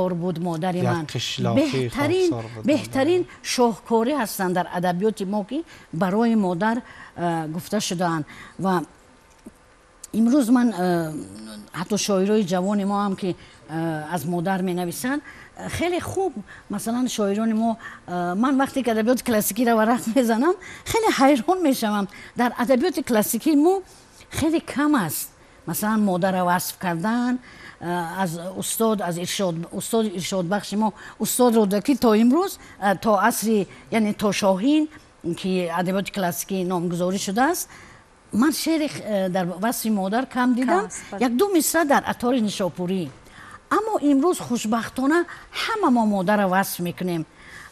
Буд модари ман. Беҳтарин шоҳкорӣ ҳастанд дар адабиёти мо, ки барои модар гуфта шудаанд. Ва имрӯз ман ҳатто шоирои ҷавони мо ҳам, ки аз модар менависанд, хеле хуб. Масалан, шоирони мо, ман вақте ки адабиёти классикиро варақ мезанам, хеле ҳайрон мешавам. Дар адабиёти классикии мо хеле кам аст, масалан, модарро васф кардан. Аз устод, аз иршод, устоди иршодбахши мо, устод Рӯдакӣ, то имрӯз, то асри, яъне то Шоҳин, ки адабиёти классикӣ номгузорӣ шудааст, ман шеъри дар васфи модар кам дидам, як ду мисра дар Аттори Нишопурӣ. Аммо имрӯз, хушбахтона, ҳама мо модарро васф мекунем.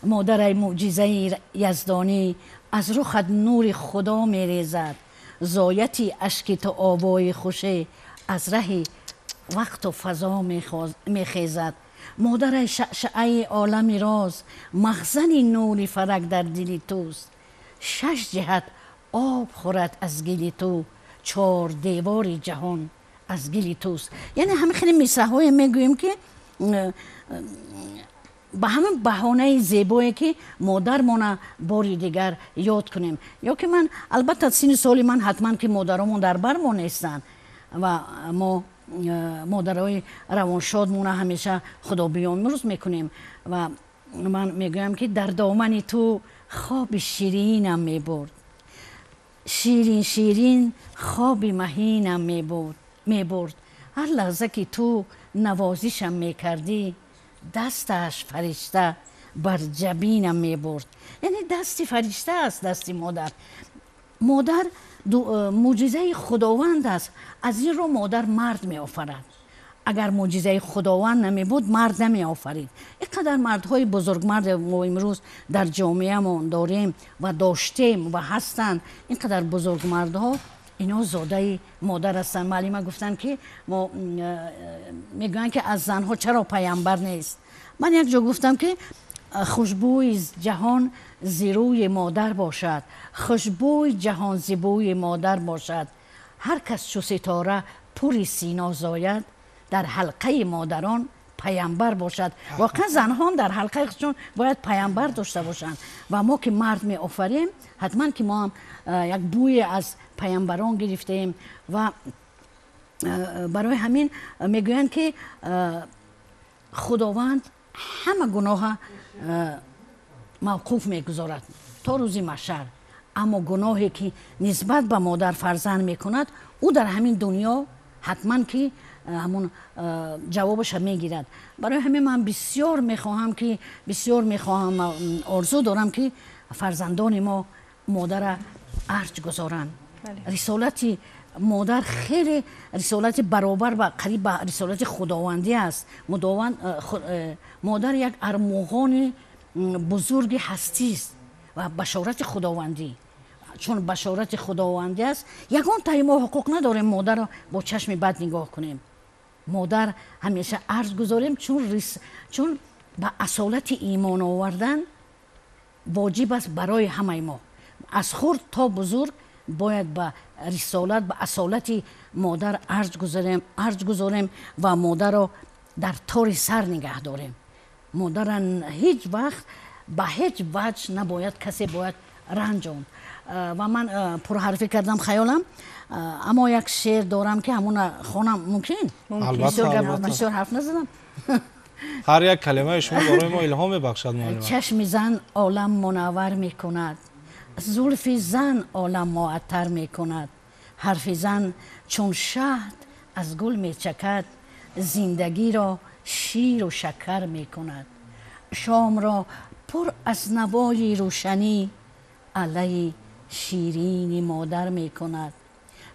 Модарай, мӯъҷизаи яздонӣ, аз рухат нури Худо мерезад. Зояти ашки ту овои хуше аз раҳи вақту фазо мехезад. Модарай, шаъшаъаи олами роз, махзани нури фалак дар дили туст. Шаш ҷиҳат об хӯрад аз гили ту, чор девори ҷаҳон аз гили туст. Яъне ҳама хеле мисраҳое мегӯем, ки ба ҳамин баҳонаи зебое, ки модармона бори дигар ёд кунем. Ё ки ман, албатта, синни соли ман, ҳатман ки модаромон дар бар мо нестанд ва мо модарои равоншодмона ҳамеша худобиёмрӯз мекунем. Ва ман мегӯям, ки дар домани ту хоби ширинам мебурд, ширин ширин хоби маҳинам мебурд. Ҳар лаҳза ки ту навозишам мекардӣ, дасташ фаришта бар ҷабинам мебурд. Яъне дасти фаришта аст дасти модар. Модар мӯъҷизаи Худованд аст. Аз ин рӯ модар мард меофарад. Агар мӯъҷизаи Худованд намебуд, мард намеофарид. Ин қадар мардҳои бузургмард мо имрӯз дар ҷомеамон дорем ва доштем ва ҳастанд. Ин қадар бузургмардҳо, ино зодаи модар ҳастанд. Муаллима гуфтанд, ки мо мегӯянд, ки аз занҳо чаро паямбар нест. Ман як ҷо гуфтам, ки хушбӯи ҷаҳон зи рӯи модар бошад, хушбӯи ҷаҳон зи бӯи модар бошад. Ҳар кас чу ситора пури сино зояд, дар ҳалқаи модарон паямбар бошад. Воқеан, занҳоам дар ҳалқаи худшон бояд паямбар дошта бошанд. Ва мо ки мард меофарем, ҳатман ки мо ҳам як бӯе аз паямбарон гирифтаем. Ва барои ҳамин мегӯянд, ки Худованд ҳама гуноҳа мавқуф мегузорад то рӯзи маҳшар, аммо гуноҳе ки нисбат ба модар фарзанд мекунад, ӯ дар ҳамин дунё ҳатман ки ҳамун ҷавобаша мегирад. Барои ҳамин ман бисёр мехоҳам, ки бисёр мехоҳам, орзу дорам, ки фарзандони мо модара арҷ гузоранд. Рисолати модар хеле рисолати баробар ба, қариб ба рисолати худовандӣ аст. Модар як армуғони бузурги ҳастист ва башорати худовандӣ. Чун башорати худовандӣ аст, ягон таи мо ҳуқуқ надорем модарро бо чашми бад нигоҳ кунем. Модар ҳамеша арҷ гузорем, чун ба асолати имон овардан воҷиб аст барои ҳамаи мо. Аз хурд то бузург бояд ба рисолат, ба асолати модар арҷ гузорем, арҷ гузорем ва модарро дар тори сар нигаҳ дорем. Модара ҳеҷ вақт ба ҳеҷ ваҷ набояд касе бояд ранҷонд. Ва ман пурҳарфӣ кардам, хаёлам, аммо як шеър дорам, ки ҳамуна хонам, мумкин? Бисёр ҳарф назадам. Ҳар як калимаи шумо барои мо илҳом мебахшад, муаллима. Чашми зан олам мунаввар мекунад, зулфи зан олам муаттар мекунад. Ҳарфи зан чун шаҳд аз гул мечакад, зиндагиро ширу шакар мекунад. Шомро пур аз навои рӯшанӣ алайи ширини модар мекунад.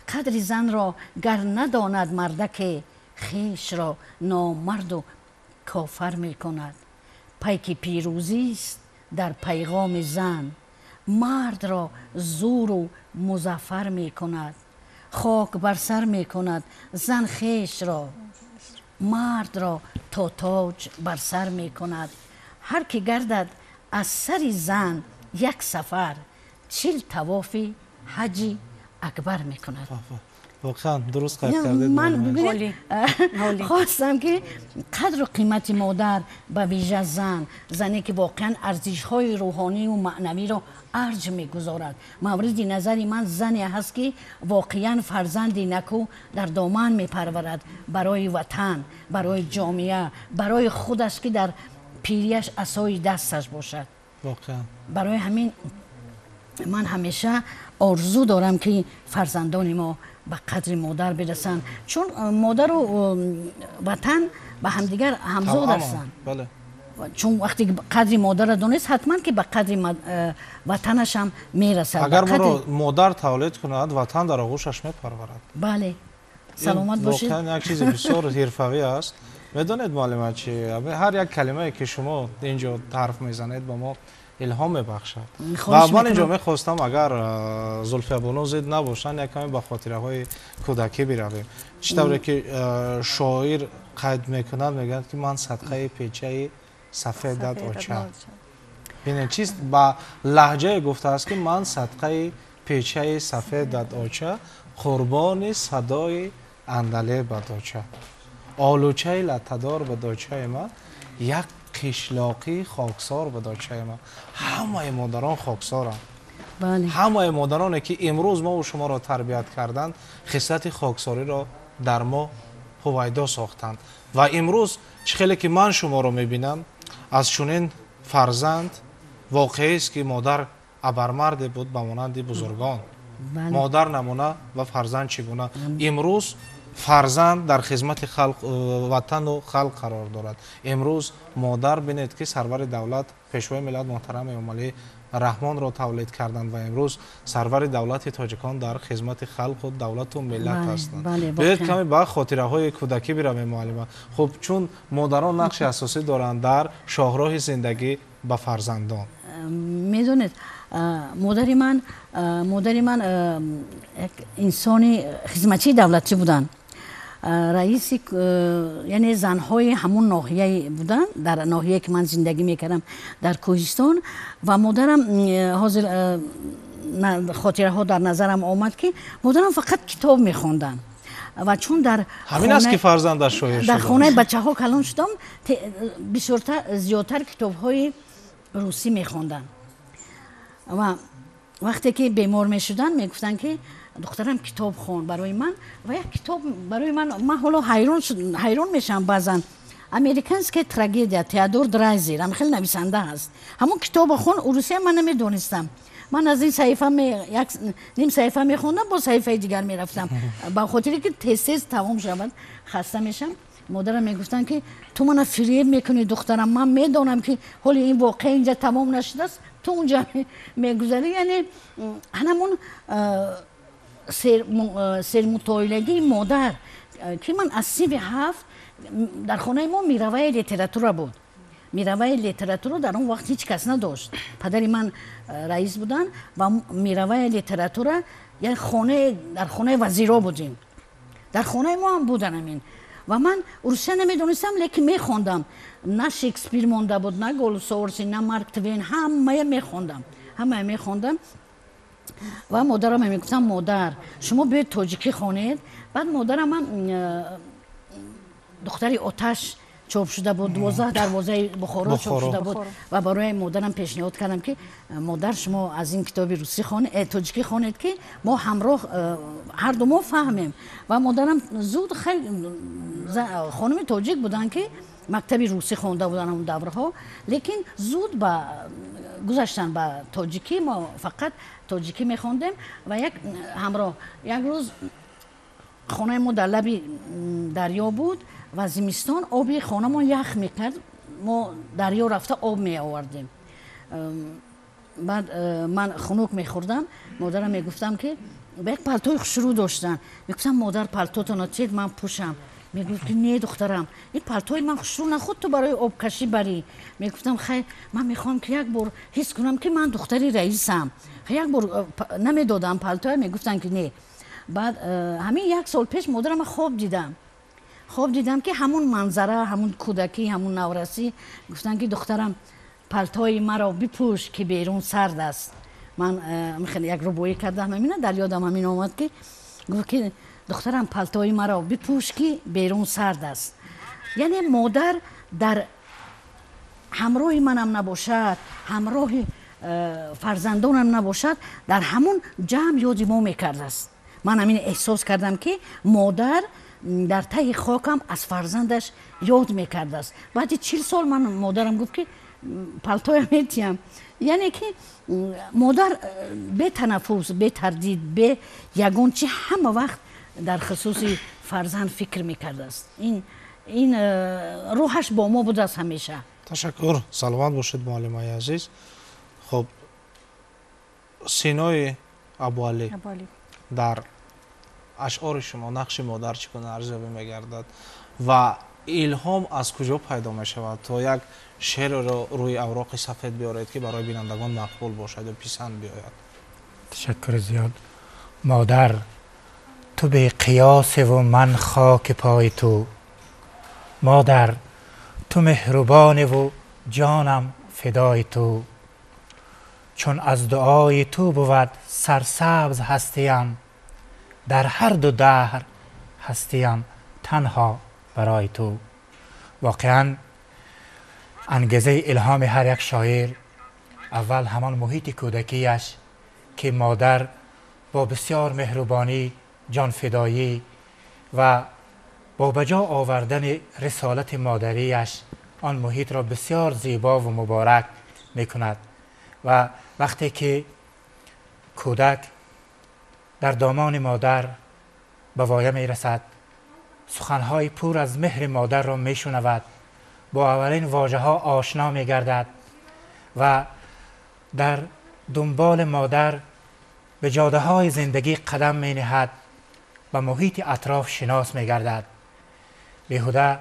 Қадри занро гар надонад мардаке, хешро номарду кофар мекунад. Пайки пирӯзист дар пайғоми зан, мардро зӯру музаффар мекунад. Хок бар сар мекунад зан хешро, мардро то тоҷ бар сар мекунад. Ҳар ки гардад аз сари зан як сафар, 40 тавофи ҳаҷи акбар мекунад. Воқеан дуруст қайд кардед. Ман бибинед, хостам ки қадру қимати модар, ба вижа зан, зане ки воқеан арзишҳои рӯҳонию маънавиро арҷ мегузорад. Мавриди назари ман зане ҳаст, ки воқеан фарзанди накӯ дар доман мепарварад барои ватан, барои ҷомеа, барои худаш, ки дар пирияш асои дасташ бошад. Воқеан. Барои ҳамин ман ҳамеша орзу дорам, ки фарзандони мо ба қадри модар бирасанд, чун модару ватан ба ҳамдигар ҳамзод ҳастанд. Чун вақте қадри модарро донист, ҳатман ки ба қадри ватанаш ҳам мерасад. Агар моро модар тавлид кунад, ватан дар оғӯшаш мепарварад. Бале, саломат бошед. Воқеан як чизи бисёр ҳирфавӣ аст. Медонед, муаллима, чи ҳар як калимае ки шумо инҷо ҳарф мезанед, ба мо илҳом мебахшад. Ва ман инҷо мехостам, агар Зулфиябону зид набошанд, як каме ба хотираҳои кӯдакӣ биравем. Чӣ тавре ки шоир қайд мекунад, мегӯяд ки ман садқаи печаи сафедат оча. Бинед, чиз ба лаҳҷае гуфтааст, ки ман садқаи печаи сафедат оча, қурбони садои андалебат оча, олучаи латтадор ба дочаи ман, як қишлоқии хоксор ба дочаи ман. Ҳамаи модарон хоксоранд. Ҳамаи модароне ки имрӯз мову шуморо тарбият карданд, хислати хоксориро дар мо ҳувайдо сохтанд. Ва имрӯз чӣ хеле ки ман шуморо мебинам, аз чунин фарзанд, воқеист ки модар абармарде буд ба монанди бузургон. Модар намуна ва фарзанд чӣ гуна. Имрӯз фарзанд дар хизмати халқ, ватану халқ қарор дорад. Имрӯз модар, бинед ки сарвари давлат, пешвои миллат муҳтарам Эмомалӣ Раҳмонро тавлид карданд ва имрӯз сарвари давлати тоҷикон дар хизмати халқу давлату миллат ҳастанд. Биёед, каме ба хотираҳои кӯдакӣ биравем, муаллима. Хуб, чун модарон нақши асосӣ доранд дар шоҳроҳи зиндагӣ ба фарзандон. Медонед, модари ман як инсони хизматчии давлатӣ буданд, раиси, яъне занҳои ҳамун ноҳияе буданд, дар ноҳияе ки ман зиндагӣ мекардам, дар кӯҳистон. Ва модарам, ҳозир хотираҳо дар назарам омад, ки модарам фақат китоб мехонданд ва чун дар Ҳамин аст ки фарзандаш шоир. Дар хонаи бачаҳо калон шудам, бисёртар, зиёдтар китобҳои русӣ мехонданд. Ва вақте ки бемор мешуданд, мегуфтанд ки духтарам, китоб хон барои ман. Ва як китоб барои ман, ман ҳоло ҳайрон мешавам баъзан, «Американская трагедия», Теодор Драйзер, ам хеле нависанда ҳаст, ҳамон китобо хон. Урусия ман намедонистам. Ман аз ин саҳифа як ним саҳифа мехондам, бо саҳифаи дигар мерафтам, ба хотире ки тез тез тамом шавад, хаста мешам. Модарам мегуфтанд ки ту мана фиреб мекунӣ, духтарам, ман медонам ки ҳоли ин воқеа инҷа тамом нашудааст, ту унҷа мегузарӣ. Яъне ҳанамун сермутоилагии модар, ки ман аз синфи 7 дар хонаи мо мировая литература буд. Мировая литература дар он вақт ҳеҷ кас надошт. Падари ман раис буданд ва мировая литература, як хонаи, дар хонаи вазиро будем, дар хонаи мо ҳам будан ҳамин. Ва ман русия намедонистам, лекин мехондам. На Шекспир монда буд, на Голсуорси, на Марк Твен, ҳамая мехондам, ҳамая мехондам. Ва модарам мегуфтам: «Модар, шумо биёед, тоҷикӣ хонед». Баъд модарам ҳам «Духтари оташ» чоп шуда буд, «12 дарвозаи Бухоро» чоп шуда буд ва барои модарам пешниҳод кардам ки модар, шумо аз ин китоби русӣ тоҷикӣ хонед, ки мо ҳамроҳ ҳарду мо фаҳмем. Ва модарам зуд, хонуми тоҷик буданд, ки мактаби русӣ хонда буданд он даврҳо, лекин зуд ба гузаштан ба тоҷикӣ. Мо фақат тоҷикӣ мехондем ва як ҳамроҳ. Як рӯз хонаи мо дар лаби дарё буд ва зимистон оби хонамон ях мекард, мо дарё рафта об меовардем. Баъд ман хунук мехӯрдам. Модарам мегуфтам, ки як палтои хушрӯ доштанд, мегуфтам: «Модар, палтотонро тед, ман пӯшам». Мегуфт ки не, духтарам, ин палтои ман хушрӯ нахуд, ту барои обкашӣ барӣ. Мегуфтам: «Хай, ман мехоҳам, ки як бор ҳис кунам, ки ман духтари раисам як бор». Намедодам палтоя, мегуфтанд ки не. Баъд ҳамин як сол пеш модарама хоб дидам. Хоб дидам, ки ҳамун манзара, ҳамун кӯдакӣ, ҳамун наврасӣ. Гуфтанд ки духтарам, палтои маро бипӯш, ки берун сард аст. Ман як рубоӣ кардам, ҳамина дар ёдам ҳамин омад, ки гуфт ки Духтарам, палтои маро бипӯш, ки берун сард аст. Яъне модар дар ҳамроҳи манам набошад, ҳамроҳи фарзандонам набошад, дар ҳамон ҷамъ ёди мо мекардааст. Ман ҳамин эҳсос кардам, ки модар дар таҳи хокам аз фарзандаш ёд мекардааст. Баъди 40 сол ман модарам гуфт, ки палтоя метиҳам. Яъне ки модар бетанаффус, бетардид, бе ягон чи ҳама вақт дар хусуси фарзанд фикр мекардааст. Ин рӯҳаш бо мо будааст ҳамеша. Ташаккур, саломат бошед, муаллимаи азиз. Хуб, Синои Абуалӣ, дар ашъори шумо нақши модар чӣ гуна арзёбӣ мегардад ва илҳом аз куҷо пайдо мешавад, то як шеърро рӯи авроқи сафед биёред, ки барои бинандагон мақбул бошад ё писанд биёяд? Ташаккури зиёд. Модар, ту беқиёсеву ман хоки пои ту. Модар, ту меҳрубоневу ҷонам фидои ту. Чун аз дуои ту бувад сарсабз ҳастиям, дар ҳар ду даҳр ҳастиям танҳо барои ту. Воқеан, ангезаи илҳоми ҳар як шоир аввал ҳамон муҳити кӯдакияш, ки модар бо бисёр меҳрубонӣ, ҷонфидоӣ ва бо ба ҷо овардани рисолати модарияш он муҳитро бисёр зебову муборак мекунад. Ва вақте ки кӯдак дар домони модар ба воя мерасад, суханҳои пур аз меҳри модарро мешунавад, бо аввалин вожаҳо ошно мегардад ва дар дунболи модар ба ҷодаҳои зиндагӣ қадам мениҳад, ба муҳити атроф шинос мегардад. Беҳуда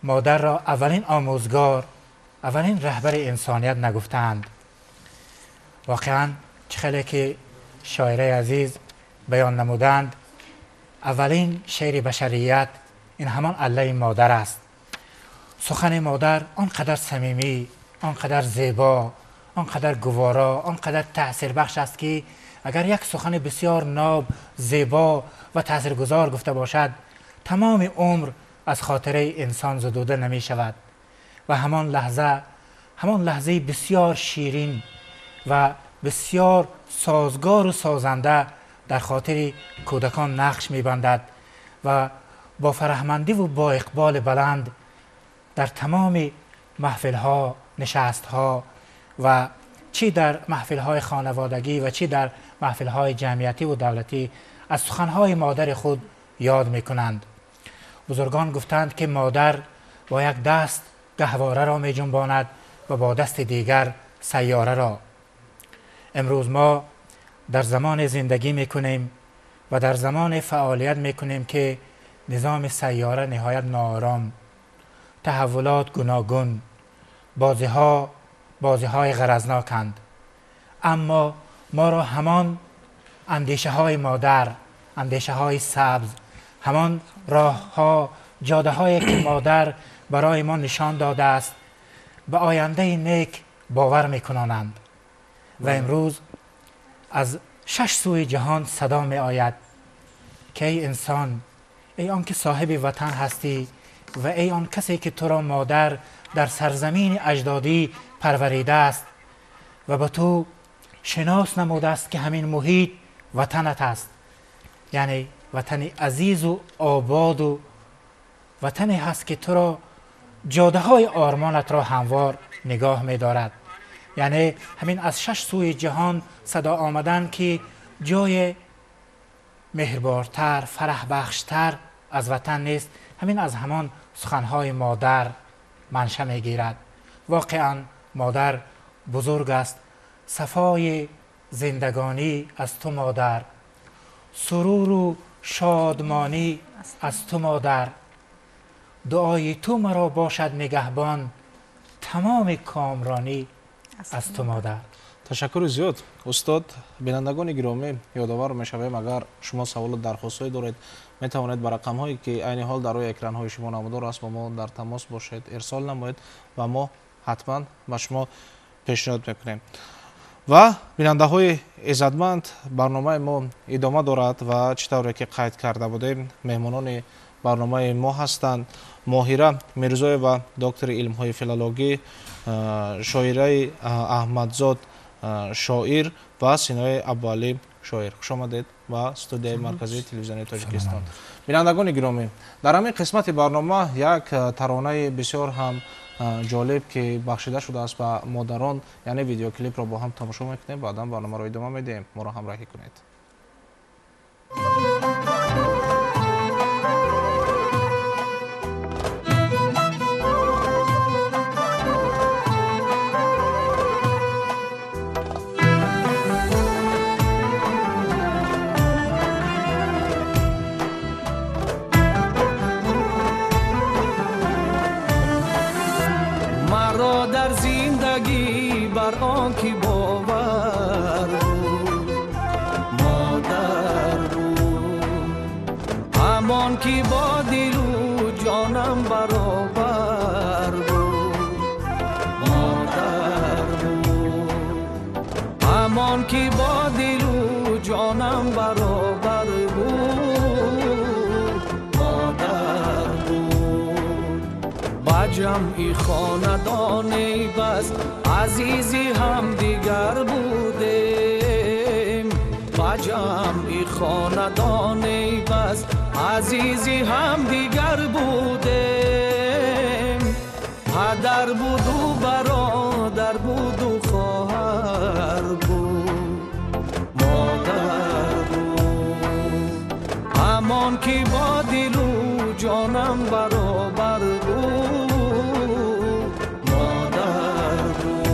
модарро аввалин омӯзгор, аввалин раҳбари инсоният нагуфтаанд. Воқеан, чӣ хеле ки шоираи азиз баён намуданд, аввалин шеъри башарият ин ҳамон аллаи модар аст. Сухани модар он қадар самимӣ, он қадар зебо, он қадар гуворо, он қадар таъсирбахш аст, ки агар як сухани бисёр ноб, зебо ва таъсиргузор гуфта бошад, тамоми умр аз хотираи инсон зудуда намешавад ва ҳамон лаҳза, ҳамон лаҳзаи бисёр ширин ва бисёр созгору созанда дар хотири кӯдакон нақш мебандад ва бо фараҳмандиву бо иқболи баланд дар тамоми маҳфилҳо, нишастҳо ва чӣ дар маҳфилҳои хонаводагӣ ва чӣ дар маҳфилҳои ҷамъиятиву давлатӣ аз суханҳои модари худ ёд мекунанд. Бузургон гуфтанд, ки модар бо як даст гаҳвораро меҷунбонад ва бо дасти дигар сайёраро. Имрӯз мо дар замоне зиндагӣ мекунем ва дар замоне фаъолият мекунем, ки низоми сайёра ниҳоят ноором, таҳаввулот гуногун, бозиҳо бозиҳои ғаразноканд. Аммо моро ҳамон андешаҳои модар, андешаҳои сабз, ҳамон роҳҳо, ҷодаҳое ки модар барои мо нишон додааст, ба ояндаи нек бовар мекунонанд. Ва имрӯз аз шаш сӯи ҷаҳон садо меояд, ки эй инсон, эй он ки соҳиби ватан ҳастӣ ва эй он касе ки туро модар дар сарзамини аҷдодӣ парваридааст ва ба ту шинос намудааст, ки ҳамин муҳит ватанат аст, яъне ватани азизу ободу ватане ҳаст, ки туро ҷодаҳои ормонатро ҳамвор нигоҳ медорад. Яъне ҳамин аз шаш сӯи ҷаҳон садо омадан, ки ҷои меҳрбортар, фараҳбахштар аз ватан нест, ҳамин аз ҳамон суханҳои модар манша мегирад. Воқеан, модар бузург аст. Сафои зиндагонӣ аз ту, модар, суруру шодмонӣ аз ту, модар. Дуои ту маро бошад нигаҳбон, тамоми комронӣ аз ту, модар. Ташаккури зиёд, устод. Бинандагони гиромӣ, ёдовар мешавем, агар шумо саволу дархостҳое доред, метавонед ба рақамҳое, ки айни ҳол дар рӯи экранҳои шумо намудор аст, бо мо дар тамос бошед, ирсол намоед ва мо ҳатман ба шумо пешниҳод мекунем. Ва бинандаҳои иззатманд, барномаи мо идома дорад ва чӣ тавре ки қайд карда будем, меҳмонони барномаи мо ҳастанд Моҳира Мирзоева, доктори илмҳои филологӣ, шоираи Аҳмадзод, шоир ва Синои Абуалӣ, шоир. Хуш омадед ба студияи марказии телевизиони Тоҷикистон. Бинандагони гиромӣ, дар ҳамин қисмати барнома як таронаи бисёр ҳам ҷолиб, ки бахшида шудааст ба модарон, яъне видеоклипро бо ҳам тамошо мекунем, баъдан барномаро идома медиҳем. Моро ҳамроҳӣ кунед. Ки бо дилу ҷонам баробар буд, модар буд. Ҳамон ки бо дилу ҷонам баробар буд, модар буд. Ба ҷамъи хонадоне бас азизи ҳамдигар будем, ба ҷамъи хонадоне бас азизи ҳамдигар будем. Падар буду бародар буду хоҳар буд, модар буд. Ҳамон ки бо дилу ҷонам баробар буд, модар буд.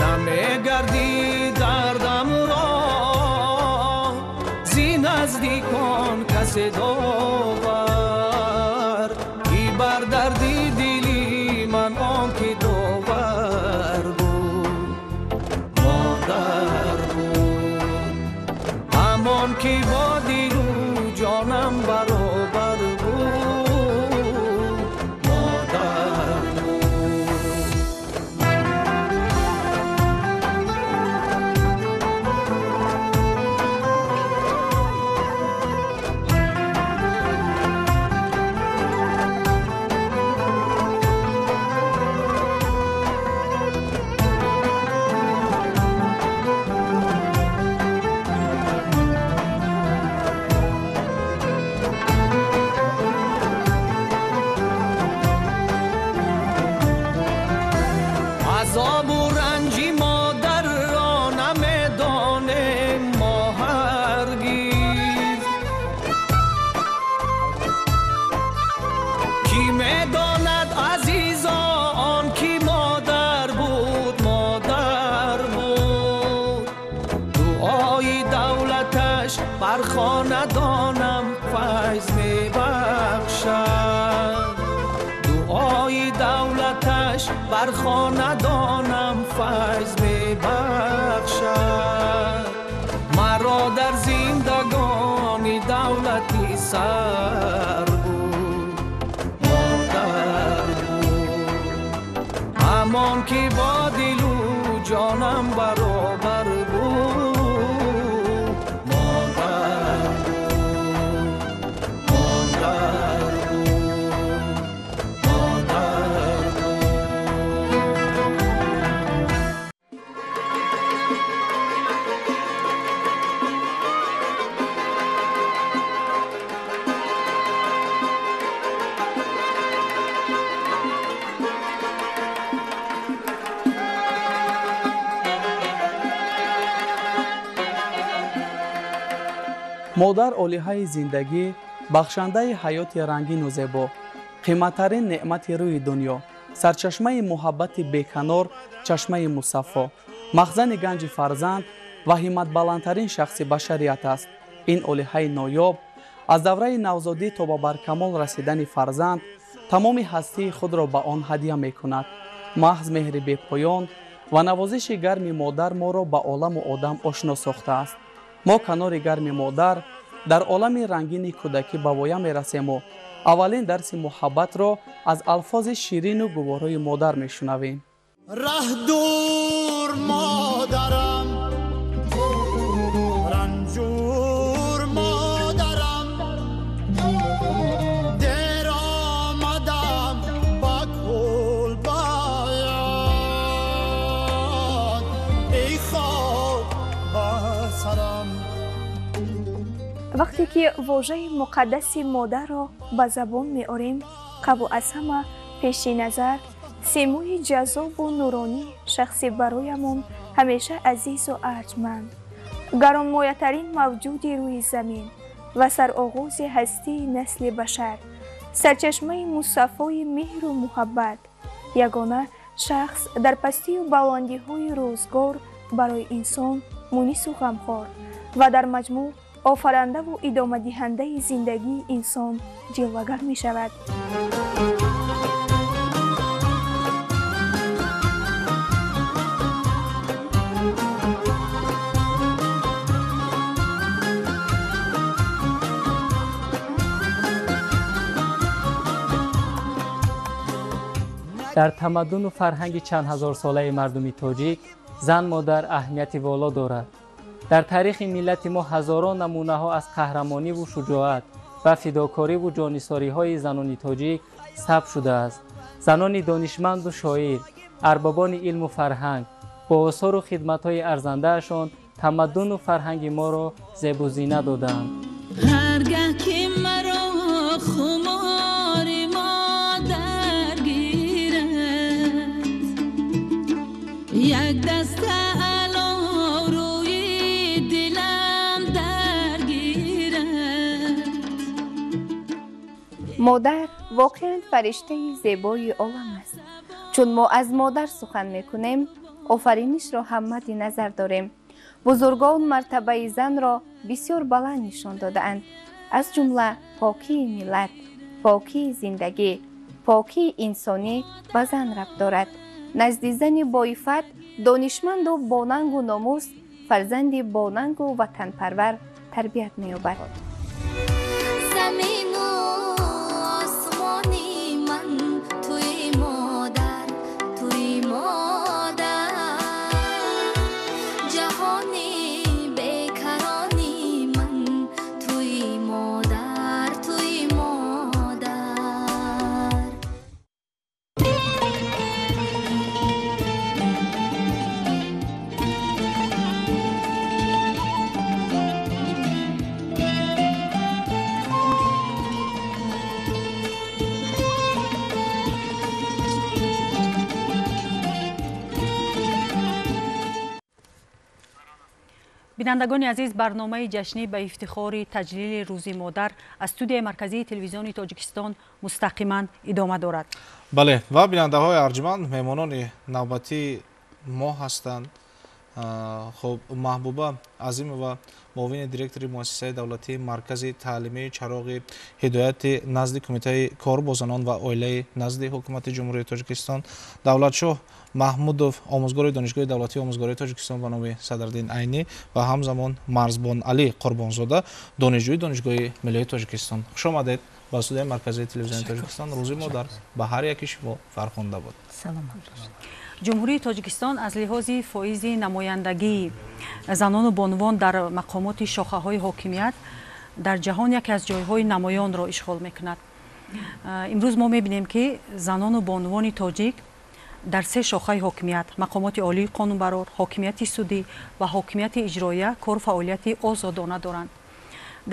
Намегардӣ дардам ро зи наздикон касе довар, ки бар дарди дили ман он ки довар буд, модар буд. Ҳамон ки бо дилу ҷонам баробар буд, модар буд. Азобу ранҷи модар ро намедонем мо ҳаргиз. Ки медонад азизо он ки модар буд, модар буд. Дуои давлаташ бар хонадонам файз мебахшад, дуои давлаташ бар хонадонам файз мебахшад. Маро дар зиндагони давлати сар буд, модар буд. Ҳамон ки бо дилу ҷонам баробар буд, модар буд, модар буд, модар буд. Модар олиҳаи зиндагӣ, бахшандаи ҳаёти рангину зебо, қиматтарин неъмати рӯи дунё, сарчашмаи муҳаббати беканор, чашмаи мусаффо, махзани ганҷи фарзанд ва ҳимматбаландтарин шахси башарият аст. Ин олиҳаи ноёб аз давраи навзодӣ то ба баркамол расидани фарзанд тамоми ҳастии худро ба он ҳадя мекунад. Маҳз меҳри бепоён ва навозиши гарми модар моро ба оламу одам ошно сохтааст. Мо канори гарми модар дар олами рангини кӯдакӣ ба воя мерасему аввалин дарси муҳаббатро аз алфози ширину гуворои модар мешунавем. Раҳ дур модарам, ранҷур модарам, дер омадам ба кулбаят, эй хок ба сарам. Вақте ки вожаи муқаддаси модарро ба забон меорем, қабл аз ҳама пеши назар симои ҷаззобу нуронии шахси бароямон ҳамеша азизу арҷманд, гаронмоятарин мавҷуди рӯи замин ва сароғози ҳастии насли башар, сарчашмаи мусаффои меҳру муҳаббат, ягона шахс дар пастию баландиҳои рӯзгор барои инсон мунису ғамхор ва дар маҷмӯъ офарандаву идомадиҳандаи зиндагии инсон ҷилвагар мешавад. Дар тамаддуну фарҳанги чанд ҳазорсолаи мардуми тоҷик зан модар аҳамияти воло дорад. Дар таърихи миллати мо ҳазорон намунаҳо аз қаҳрамониву шуҷоат ва фидокориву ҷонисориҳои занони тоҷик сабт шудааст. Занони донишманду шоир, арбобони илму фарҳанг бо осору хидматҳои арзандаашон тамаддуну фарҳанги моро зебу зина додаанд. Ҳар гаҳ ки маро хумори модар гирад, як даста модар воқеан фариштаи зебои олам аст. Чун мо аз модар сухан мекунем, офаринишро ҳам мадди назар дорем. Бузургон мартабаи занро бисёр баланд нишон додаанд, аз ҷумла покии миллат, покии зиндагӣ, покии инсонӣ ба зан рабт дорад. Назди зани боифат, донишманду бонангу номус, фарзанди бонангу ватанпарвар тарбият меёбад. Бинандагони азиз, барномаи ҷашнӣ ба ифтихори таҷлили рӯзи модар аз студияи марказии телевизиони Тоҷикистон мустақиман идома дорад. Бале, ва бинандаҳои арҷманд, меҳмонони навбатии мо ҳастанд. Хуб, Маҳбуба Азимова, муовини директори муассисаи давлатии маркази таълимии чароғи ҳидояти назди кумитаи кор бо занон ва оилаи назди ҳукумати Ҷумҳурии Тоҷикистон, Давлатшоҳ Маҳмудов, омӯзгори Донишгоҳи давлатии омӯзгории Тоҷикистон ба номи Садриддин Айнӣ ва ҳамзамон Марзбон Алӣ Қурбонзода, донишҷӯи Донишгоҳи миллии Тоҷикистон. Хуш омадед ба студияи марказии телевизиони Тоҷикистон. Рӯзи модар ба ҳар яки шумо фархунда буд. Саломат бошед. Ҷумҳурии Тоҷикистон аз лиҳози фоизи намояндагии занону бонувон дар мақомоти шохаҳои ҳокимият дар ҷаҳон яке аз ҷойҳои намоёнро ишғол мекунад. Имрӯз мо мебинем, ки занону бонувони тоҷик дар се шохаи ҳокимият: мақомоти олии қонунбарор, ҳокимияти судӣ ва ҳокимияти иҷроия кору фаъолияти озодона доранд.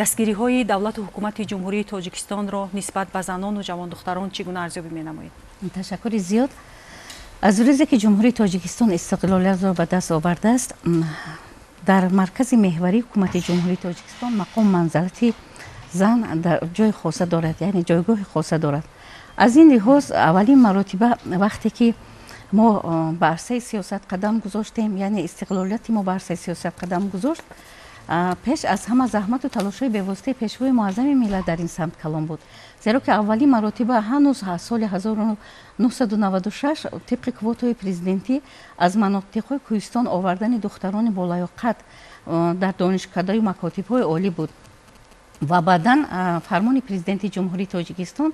Дастгириҳои давлату ҳукумати Ҷумҳурии Тоҷикистонро нисбат ба занону ҷавондухтарон чӣ гуна арзёбӣ менамоед? Ташаккури зиёд. Аз рӯзе ки Ҷумҳурии Тоҷикистон истиқлолиятро ба даст овардааст, Дар маркази меҳварии ҳукумати Ҷумҳурии Тоҷикистон мақом манзалати зан дар ҷои хоса дорад, яъне ҷойгоҳи хоса дорад. Аз ин лиҳоз аввалин маротиба вақте ки мо ба арсаи сиёсат қадам гузоштем, яъне истиқлолияти мо ба арсаи сиёсат қадам гузошт, пеш аз ҳама заҳмату талошҳои бевоситаи Пешвои Муаззами миллат дар ин самт калон буд, зеро ки аввалин маротиба ҳанӯз соли 1996 тибқи квотаҳои президентӣ аз манотиқҳои кӯҳистон овардани духтарони болаёқат дар донишкадаю макотибҳои олӣ буд. Ва баъдан фармони Президенти Ҷумҳурии Тоҷикистон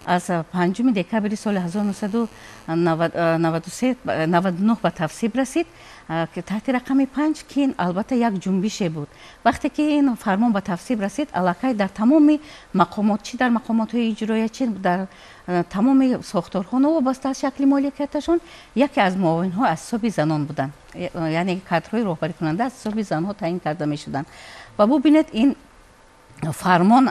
аз 5 декабри соли 1999 ба тавсиб расид таҳти рақами 5, ки ин албатта як ҷунбише буд. Вақте ки ин фармон ба тавсиб расид, аллакай дар тамоми мақомот, чӣ дар мақомотҳои иҷроия, чӣ дар тамоми сохторҳо, новобаста аз шакли моликияташон, яке аз муовинҳо аз ҳисоби занон буданд, яъне кадрҳои роҳбарикунанда аз ҳисоби занҳо таъин карда мешуданд. Ва бубинед, ин фармон,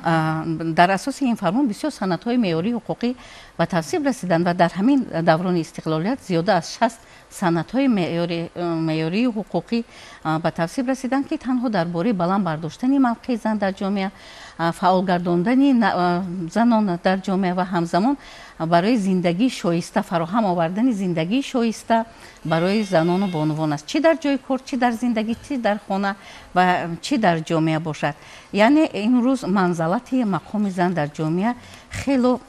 дар асоси ин фармон бисёр санадҳои меъёрии ҳуқуқӣ ба тавсиб расиданд ва дар ҳамин даврони истиқлолият зиёда аз 60 санадҳои меъёрии ҳуқуқӣ ба тавсиб расиданд, ки танҳо дар бораи баланд бардоштани мавқеи зан дар ҷомеа, фаъол гардондани занон дар ҷомеа ва ҳамзамон барои зиндагии шоиста, фароҳам овардани зиндагии шоиста барои занону бонувон аст, чӣ дар ҷои кор, чӣ дар зиндагӣ, чӣ дар хона ва чӣ дар ҷомеа бошад. Яъне имрӯз манзалати мақоми зан дар ҷомеа хело